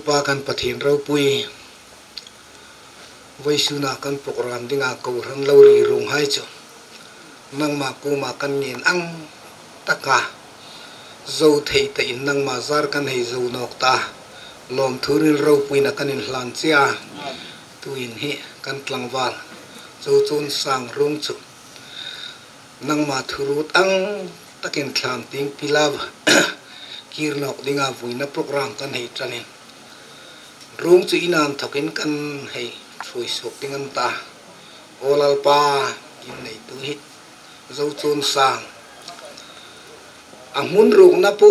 Pa kan Pathien ropui, vawisuna kan program dinga kohran lo ri ruong hai chu nangma kuoma kan ngen ang taka zo thei ta in nangma zar kan hei zo nawk ta. Lawmthu ril ropuina kan inhlan che a. Tuin hi kan tlangval Zochun Sang ruong chu nangma thurut ang takin thlan tieng pilava kir nawk dinga vuina program kan hei ṭanin, ruong chu in an thokin kan hei ṭhuoi suok ding an ta. Aw Lalpa, in neitu hi Zochun Sang a hmun ruokna po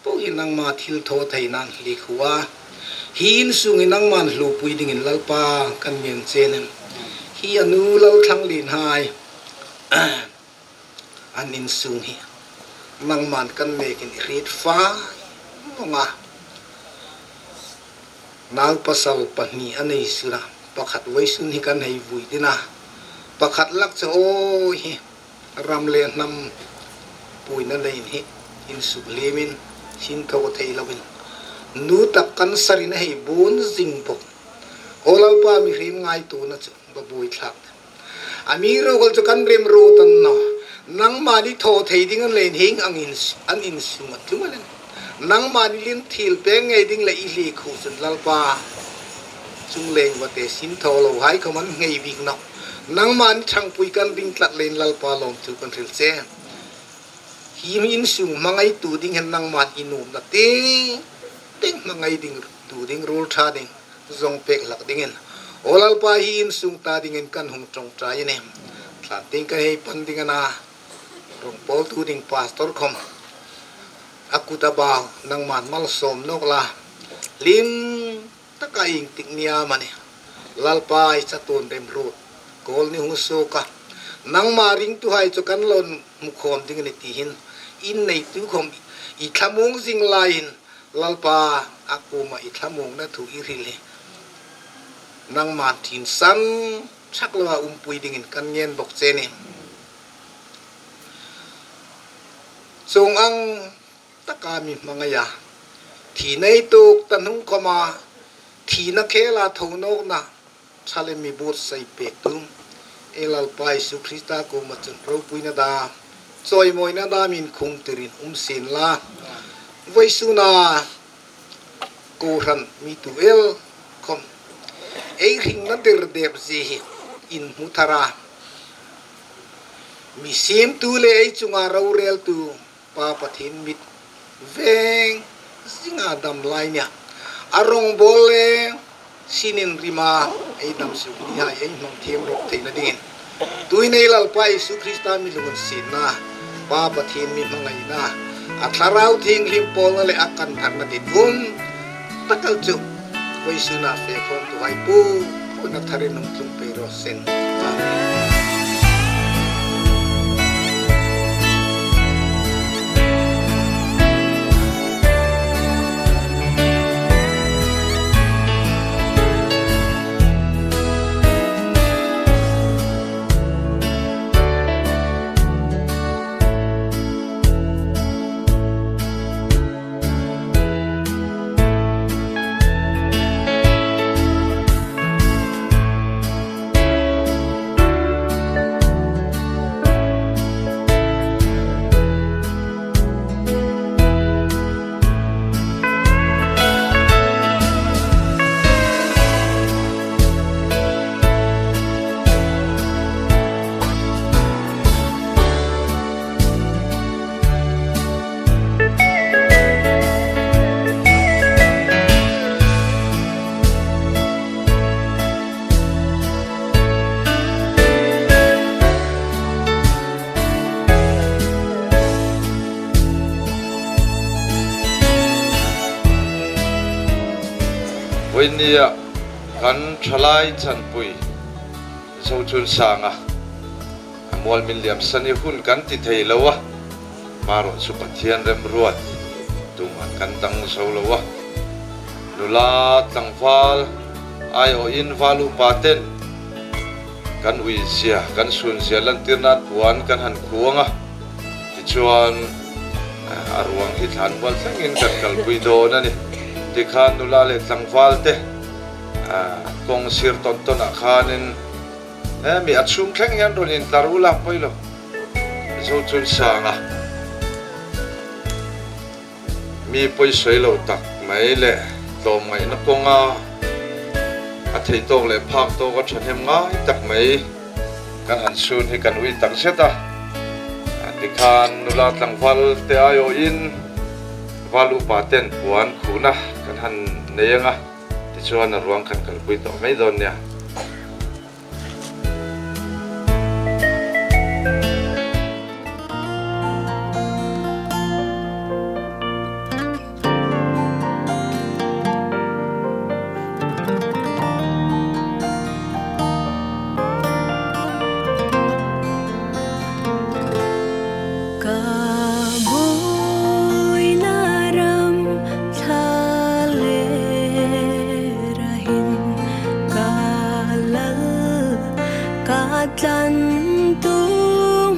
po hi nangma thilthawtheina'n hliek hu a. Hi insung hi nangman hlupui dingin Lalpa kan ngen che a nih. Hi a nu Lalthlanglien hai an insung hi nangman kan nekin i hriet fai mawng a. Nau pasal pahni a nei suna, pakhat vawisun hi kan hei vui ding a. Pakhat lak chu aw hi ram le hnam puina nei hi insuk liemin sin thaw thei loin nu tak kan sarin a hei bun zing bawk. Aw Lalpa, mihriem ngaituona chu va buoithlak. Amiruokchu kan remruot a ni naw. Nangmani thaw thei ding an leiin hieng ang in, an insung a tlung a nih. Nangmani lien thil pek ngei ding le i hliek hu chun Lalpa, chungleng vate sin thaw lo hai khawm an ngei bik nawh. Nangmani ṭhangpui kan ring tlat leiin Lalpa lawmthu kan hril che. Hi insung hmangaitu ding hin nangman i nuomna tieng tieng hmangai ding, tu ding, ruol ṭha ding zawng pek hlak dingin, aw Lalpa, hi insung ta dingin kan hung ṭawngṭai a nih. Thlan tieng kan hei pan ding a na, rawng pawltu ding pastor khawm a kut a bau nangman malsawm nawk la. Hlim taka ieng tik ni am a nih, Lalpa, i chatuon remruot kawl ni hung suok a. Nangma ringtuhai chu kan lo hmu khawm ding a nih ti hin in neitu khawm i thlamuong zing laiin Lalpa, a kuoma i thlamuongna thu i hril hi nangman ṭhingsan ṭhak loa umpui dingin kan ngen bawk che a nih. Chuong ang taka mi hmangai a, thi nei tuok ta hnung khawma thina khela tho nawkna ṭha le mi buotsai pektu ei Lalpa Isu Krista kuoma chun ropuina dam, chawimawina damin khum tirin um sien la. Vawisuna kohran mi tu el khawm ei hringna derdep zie hi in hmu thar a, mi siemtu le ei chunga roreltu Pa Pathien mit veng zinga dam lai nia, a rawngbawl le sinin rima ei dam suok ni hai ei hmang thiemrawp theina dingin, tuin ei Lalpa Isu Krista mi lunginsietna, Pa Pathien mi hmangaina, a Thlarau Thienghlim pawlna le a kan tharna dit um tak el chu vawisuna fe khawmtuhai pu, pu na tharin hung tlung pei raw seh. Amen. Vawinia kan thalai chanpui Zochun Sanga a mual min liam san hi hun kan ti thei lo a, amarawh chu Pathian remruot tuman kan dang zo lo a. Nula tlangval aiawhin val upa ten kan uizia, kan sunzia lantirnan puan kan han khuong a. Tichuan, a ruang hi thlan mual thlengin kan kalpui dawn a nih. Tikhan nula le tlangval te, a, kawng sir tawn tawn a khanin, e, mi a chhung thleng hian rawn intlar u la poi lo. Zo chun sang a. Mi pawisawi lo tak mai le tlawmngaihna kawnga a thei tawk leh phak tawk a thahnem ngai tak mai kan han sun hi kan ui tak zet a. A, tikhan nula tlangval te aiawhin val upa ten puan khuna kan han nei ang a, tichuan a ruang kan kalpui tawh mai dawn nia. Ka buoina ram thlalera hin ka lal ka tlantu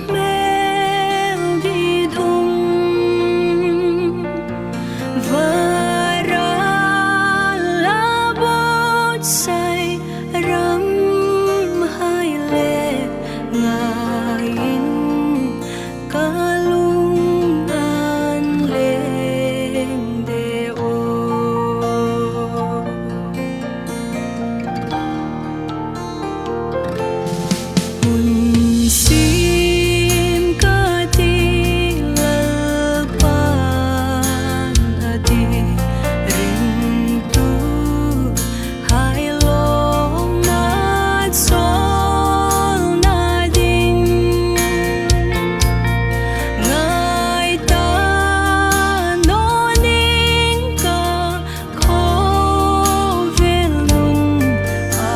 hmel dit um. Varala buotsai ram hai le ngaiin ka lung an leng de aw. Hun sim ka ti Lalpan a ti, ringtuhai lawmna chawlna ding. Ngai ta naw ning ka khawvel nung a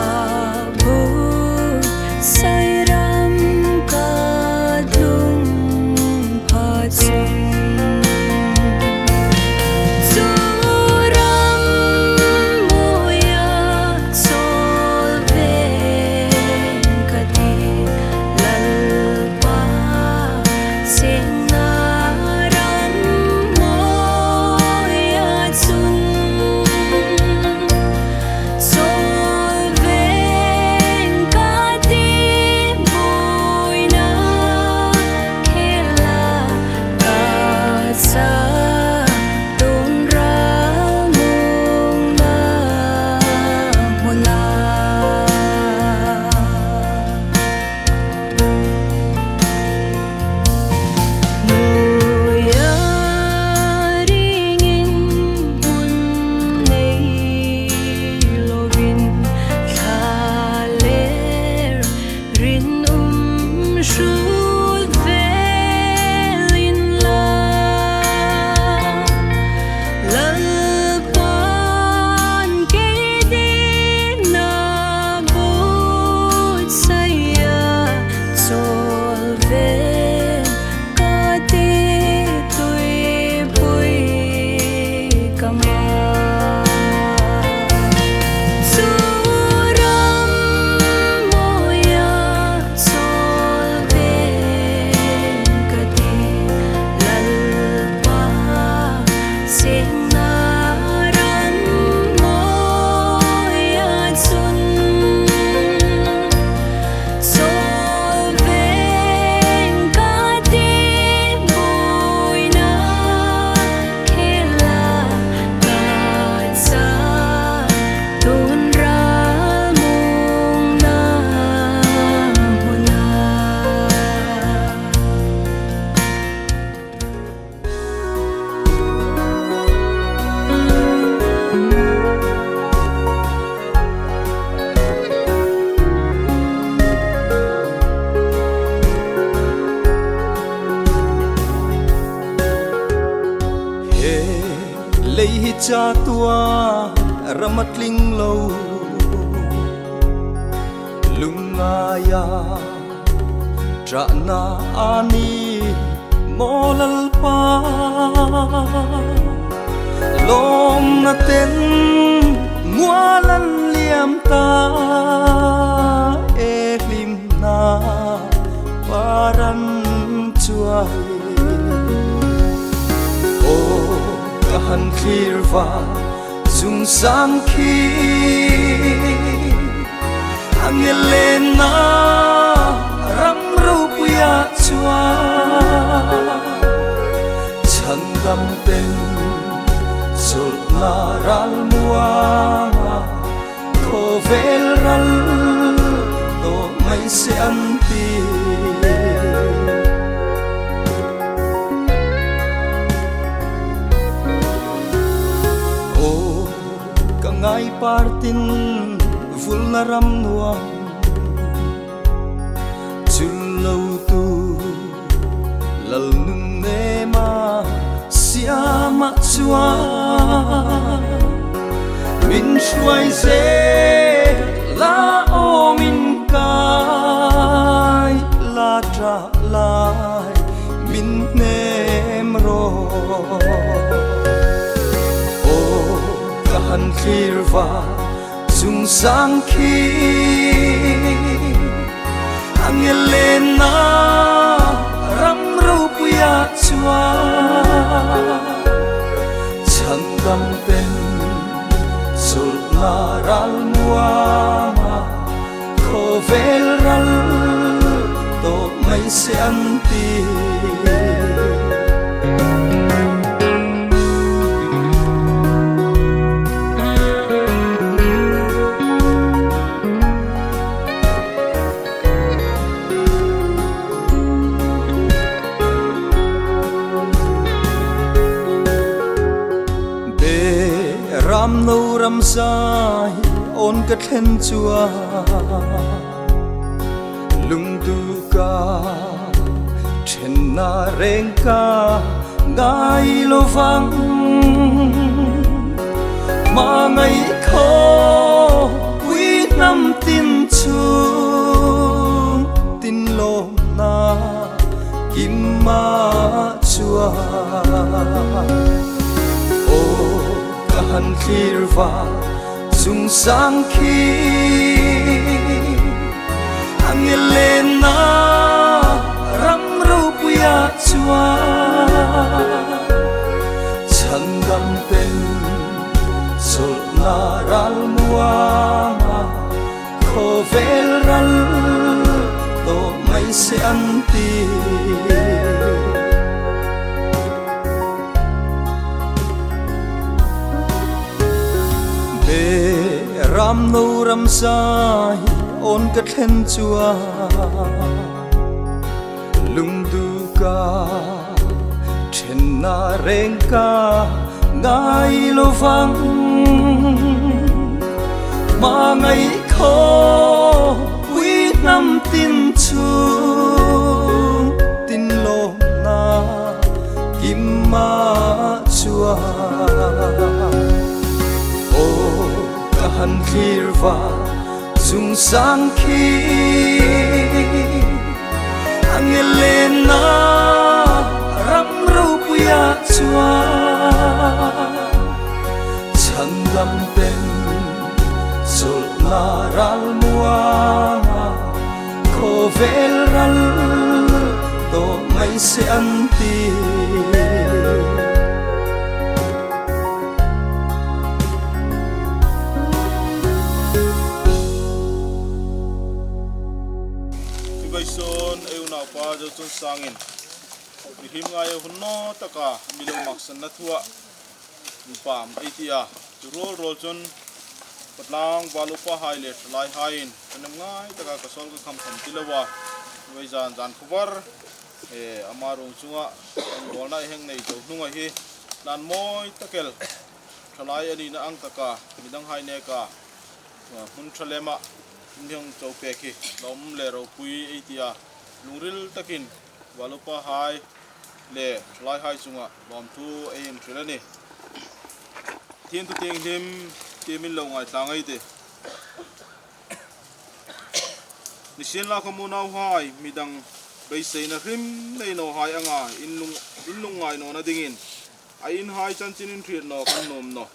buotsai ram ka tlung pha chun. Chu ram mawia chawl veng ka ti, Lalpa chengna ram mawia chun. Chawl veng ka ti, buoina khela ka chang, tun ral mungna hmuna. Hnuoia ringin hun nei lovin, thla le rinum hrut vel inla. Lalpan kei dingin a buotsai a, chawl veng ka ti, tuipui ka hmang. Chu ram mawia chawl veng ka ti, Lalpa chengna ram mawia chun. Chawl veng ka ti, buoina khela ka chang, tun ral mungna hmuna. He lei hi chatuan ram a tling lo, lungngaia ṭahna a ni maw Lalpa. Lawmna ten mual an liam ta e, hlimna par an chuai. Aw, ka han thlir va, Chungsang khi a ngellenna ram ropuia chuan, chhandam ten chawlhna ral muanga, khawvel ral tawh mai se an ti. Aw, ka ngai par tin vulna ram nuam chul lo tu Lalnunema siama chuan min hruai zel la, aw min kai la, ṭah lai min hnem rawh. Aw, ka han thlir va, chungsang khi a ngellenna ram ropuia chuan, chhandam ten chawlhna ral muanga, khawvel ral tawh mai se an ti. Be ram no ram zai awn ka thlen chuan, lungduka ṭhenna reng ka ngai lo vang. Hmangai khawpui hnam tin chung tin lawmna kima chuan, aw, ka han thlir va, chungsang khi a ngellenna ram ropuia chuan, chhandam ten chawlhna ral muanga, khawvel ral tawh mai se an ti. Be ram no ram zai awn ka thlen chuan, lungduka ṭhenna reng ka ngai lo vang. Hmangai khawpui hnam tin chung tin lawmna kima chuan, aw, ka han thlir va, chungsang khi a ngellenna ram ropuia chuan, chhandam ten chawlhna ral muanga, khawvel ral tawh mai se an ti. Hi vawisun ei unaupa Zochawnsangin mihring ngaia hun naw taka mi lo maksanna thua inpam ei ti a. Chu rual rual chun khawtlang val upahai le ṭhalaihaiin kan um ngai taka ka sawl ka kham kham ti lo a. Vawi zan zan khuo var, eh, ama ruong chunga kan rualna ei hang nei zo hnunga hi hlan mawi tak el ṭhalai a nina ang taka midanghai neka, eh, hmun ṭha lema min hang cho pek hi lawm le ropui ei ti a. Lungril takin val upahai le ṭhalaihai chunga lawmthu ei inhril a ni. Thien thu tieng hlim ti min lo ngaithla ngei ti. Nisienlakhawm unauhai, midang beiseina hrim nei nawhai anga in lung, in lungngai nawna dingin a inhai chanchin inhriet naw kan nuom nawh.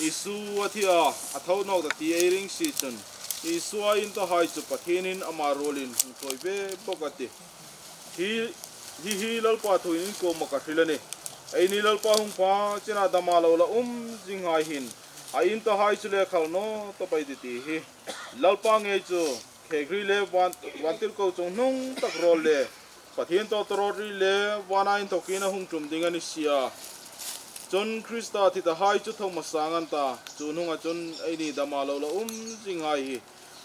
Isu a thi a, a tho nawk ta ti ei ring si chun, Isua intahai chu Pathienin ama ruolin hung thawi ve bawk a tih. Hi, hi hi Lalpa thuin in kuoma ka hril a nih. Eini Lalpa hung pha chena dama lo la um zinghai hin a in tahai chu le khal naw tawp ei ti ti hi. Lalpa ngei chu khek ri le van, vantirko chunghnung tak rawl le Pathien tawtawrawt ri le vana inthawkin a hung tum ding a ni si a. Chun Krista thi tahai chu thaw hmasa ang an ta, chu hnunga chun eini dama lo la um zinghai hi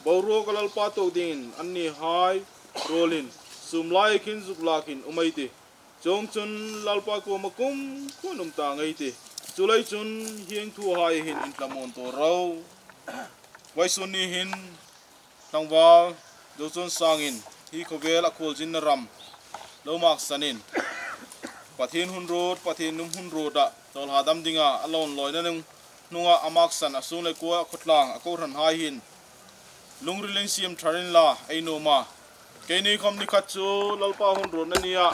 boruoka Lalpa tuok dingin annihai ruolin sum lai khin zuk lakin um ei ti. Chuongchun Lalpa kuoma kumkhuoin um ta ngei ti. Chuleiin chun hieng thuhai hin inthlamuon tuo ro. Vawisun ni hin tlangval Zochuonsangin hi khawvel a khuolzinna ram lo maksanin, Pathien hun ruot, Pathien nuom hun ruota tawlhadam dinga a lawn lawina hnung, hnunga a maksan a sung le kua, a khawtlang, a kohranhai hin lungril insiem thar inla ei nuom a. Keini khom ni khat chu Lalpa hun ruotna nia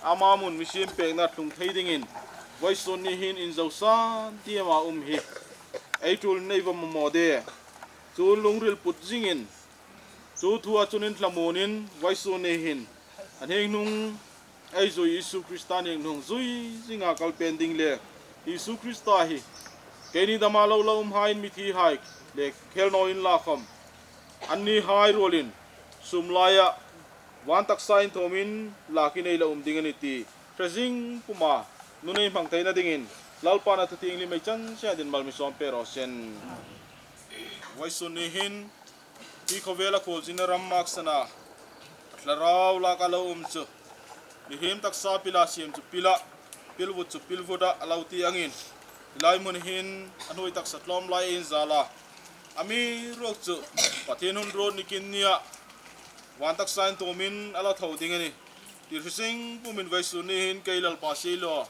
ama hmun mi siem pekna tlung thei dingin vawisun ni hin inzo san tiema um hi ei tul nei va mamaw de. Chu lungril put zingin, chu thua chun inthlamuonin vawisun ni hin a hnieng hnung ei zui Isu Krista hnieng hnung zui zinga kal pei ding le Isu Krista hi keini dama lo la umhaiin mithihai le khel naw inla khom annihai ruolin sum laia van taksa inthawmin lakin ei la um ding a ni ti hre zing puma nun ei hmang theina dingin Lalpan a thu thienghlim ei chan che dingin mal mi sawm pei raw seh. Vawisun ni hin hi khawvela khuolzinna ram maksana thlarau laka lo um chu, mihriem taksa pila siem chu pila, pilvut chu pilvuta a lo ti angin, hi lai hmun hin a hnuoi taksa tlawm lai inzala amiruokchu Pathien hun ruot ni khin nia van taksa inthawmin a la tho ding a nih ti hre zing pumin vawisun ni hin kei Lalpa siehlaw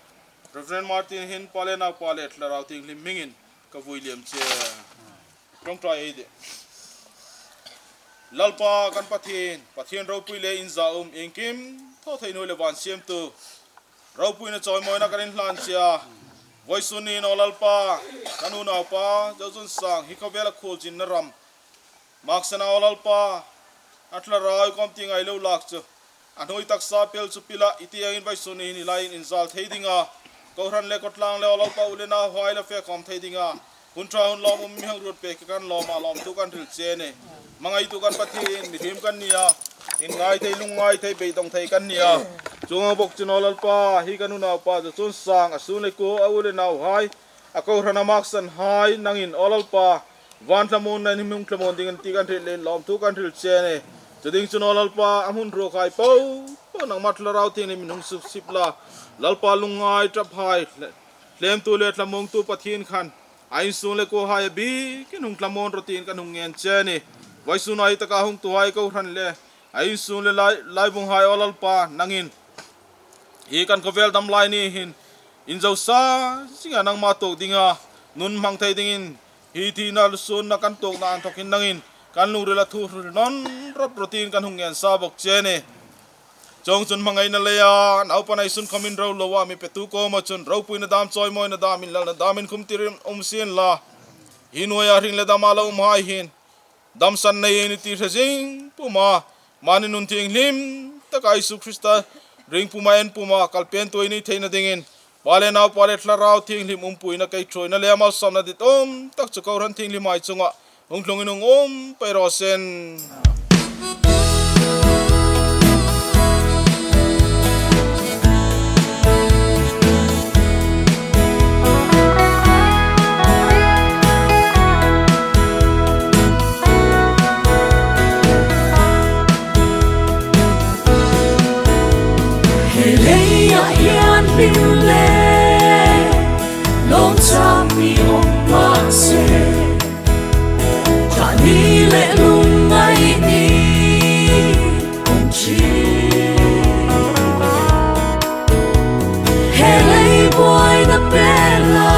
Reverend Martin hin Pa le Naupa le Thlarau Thienghlim hmingin ka vui lem che. Ṭawngṭai ei tih. Lalpa kan Pathien, Pathien ropui le inzaum, iengkim thaw thei hnuoi le van siemtu, ropuina chawimawina kan inhlan che a. Vawisun ni hin aw Lalpa, kan unaupa Zochuonsang hi khawvela khuolzinna ram maksana aw Lalpa, a thlarau i kawm tienga i lo lak chu a hnuoi taksa pil chu pila i ti angin vawisun ni hin hi laiin inzal thei dinga, kohran le khawtlang le aw Lalpa u le nauhai la fe khawm thei dinga, hun ṭha hun lawm um mi hang ruot pek kan lawm a, lawmthu kan hril che a nih. Hmangaitu kan Pathien, mihriem kan ni a, inngai thei, lungngai thei, beidawng thei kan ni a. Chuong ang bawk chun aw Lalpa, hi kan unaupa Zochuonsang, a sung le kuo, a u le nauhai, a kohran a maksanhai nangin aw Lalpa, van thlamuonna in hung thlamuon dingin ti kan hril leiin lawmthu kan hril che a nih. Chu ding chun aw Lalpa, a hmun ruokhai po po nangma Thlarau Thienghlimin hung suk sip la, Lalpa lungngai ṭaphai, hlemtu le thlamuongtu Pathien khan a insung le kuohai a bikin hung thlamuon rawh tiin kan hung ngen che a nih. Vawisun a hi taka hungtuhai kohran le a insung le lai, laibunghai aw Lalpa, nangin hi kan khawvel dam lai ni hin inzo san zinga nangma tuok dinga nun hmang thei dingin, hi thina lusunna kan tuokna inthawkin nangin kan lungrila thu hril nawn rawp rawh tiin kan hung ngen sa bawk che a nih. Chuongchun hmangaina leia naupa naisun khawmin ro loa mi petu kuoma chun ropuina dam, chawimawina dam, inlalna dam inkhum tirin um sien la, hi hnuoia hring le dama lo umhai hin damsan nei ei ni ti hre zing puma, mani nun thienghlim taka Isu Krista ring puma, en puma, kal peitu ei ni theina dingin Pa le Naupa le Thlarau Thienghlim umpuina, kei ṭhuoina le malsawmna ditum tak chu kohran thienghlimhai chunga hung tlungin hung um pei raw seh. He leia hian hlim le lawmchang mi awm mahse, ṭha ni le lungngai ni hung ṭhin. He lei buoina pela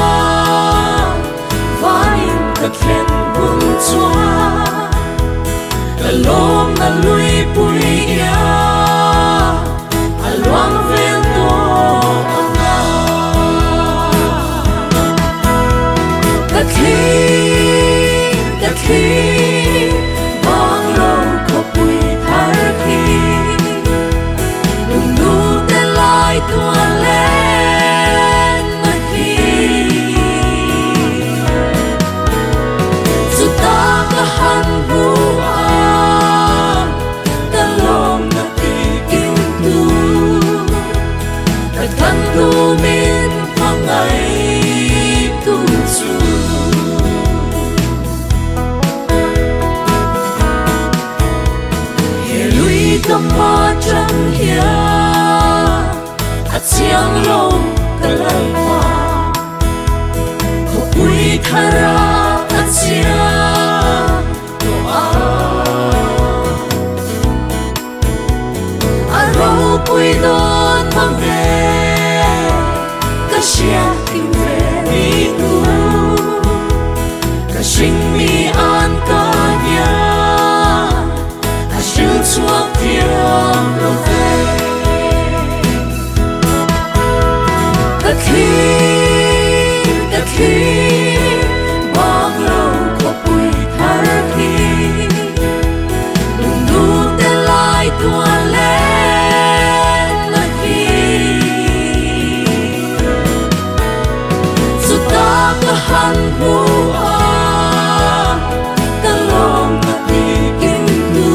vanin ka thlen hun chuan ka lawmna luipui a, a luang vel tawh ang a. Ka thli, ka thli, bang lo khawpui thar khi, lungnu te lai tuan len na khi. Thara a chiang tawh a, a ropui dawn hmang le, ka hriat kim ve ni tu, ka hring mi an ka nia, a hril chhuak thiam lo ve. Ka thlir, ka thlir, bang lo khawpui thar khi, lunglut te lai tuan le na khi. Chu ta ka han hmu a, ka lawm na ti kim tu,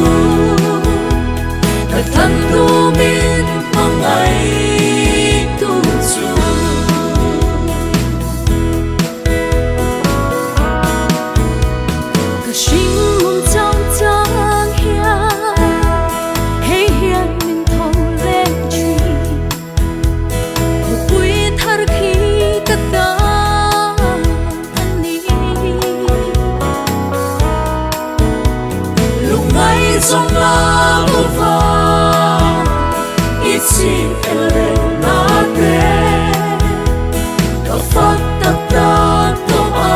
ka than tu min hmangai tu chu. Ka hring chang chang hian, hei hian min tho leng ṭhin. Khawpui thar khi ka ta a ni. Lungngai zawng la lo va, i chim el reng na te, ka fak tak tak tawh a,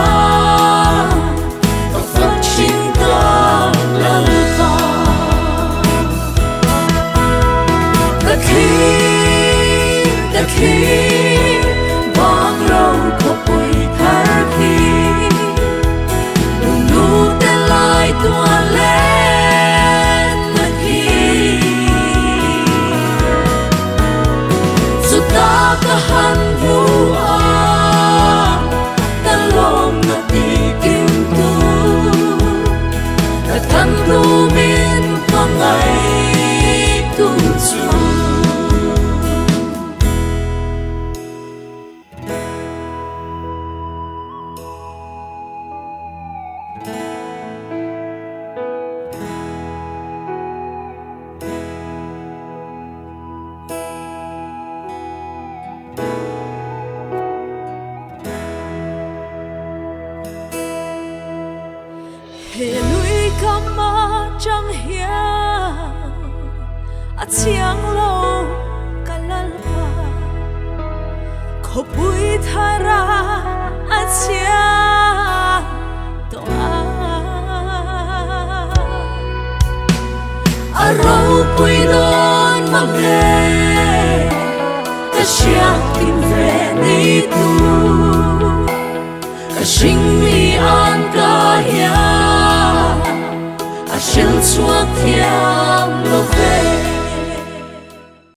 ka fak hring tak Lalpa. Ka thlir, ka thlir, bang lo khawpui thar khi, lunglut te lai tuan le na khi. Chu ta ka han hmu a, ka lawm na ti kim tu, ka than tu min hmangai tu chu. He lui kam aṭang hian a chiang lo ka Lalpa, khawpui thara a chiang tawh a. A ropui dawn hmang le, ka hriat kim ve ni tu, ka hring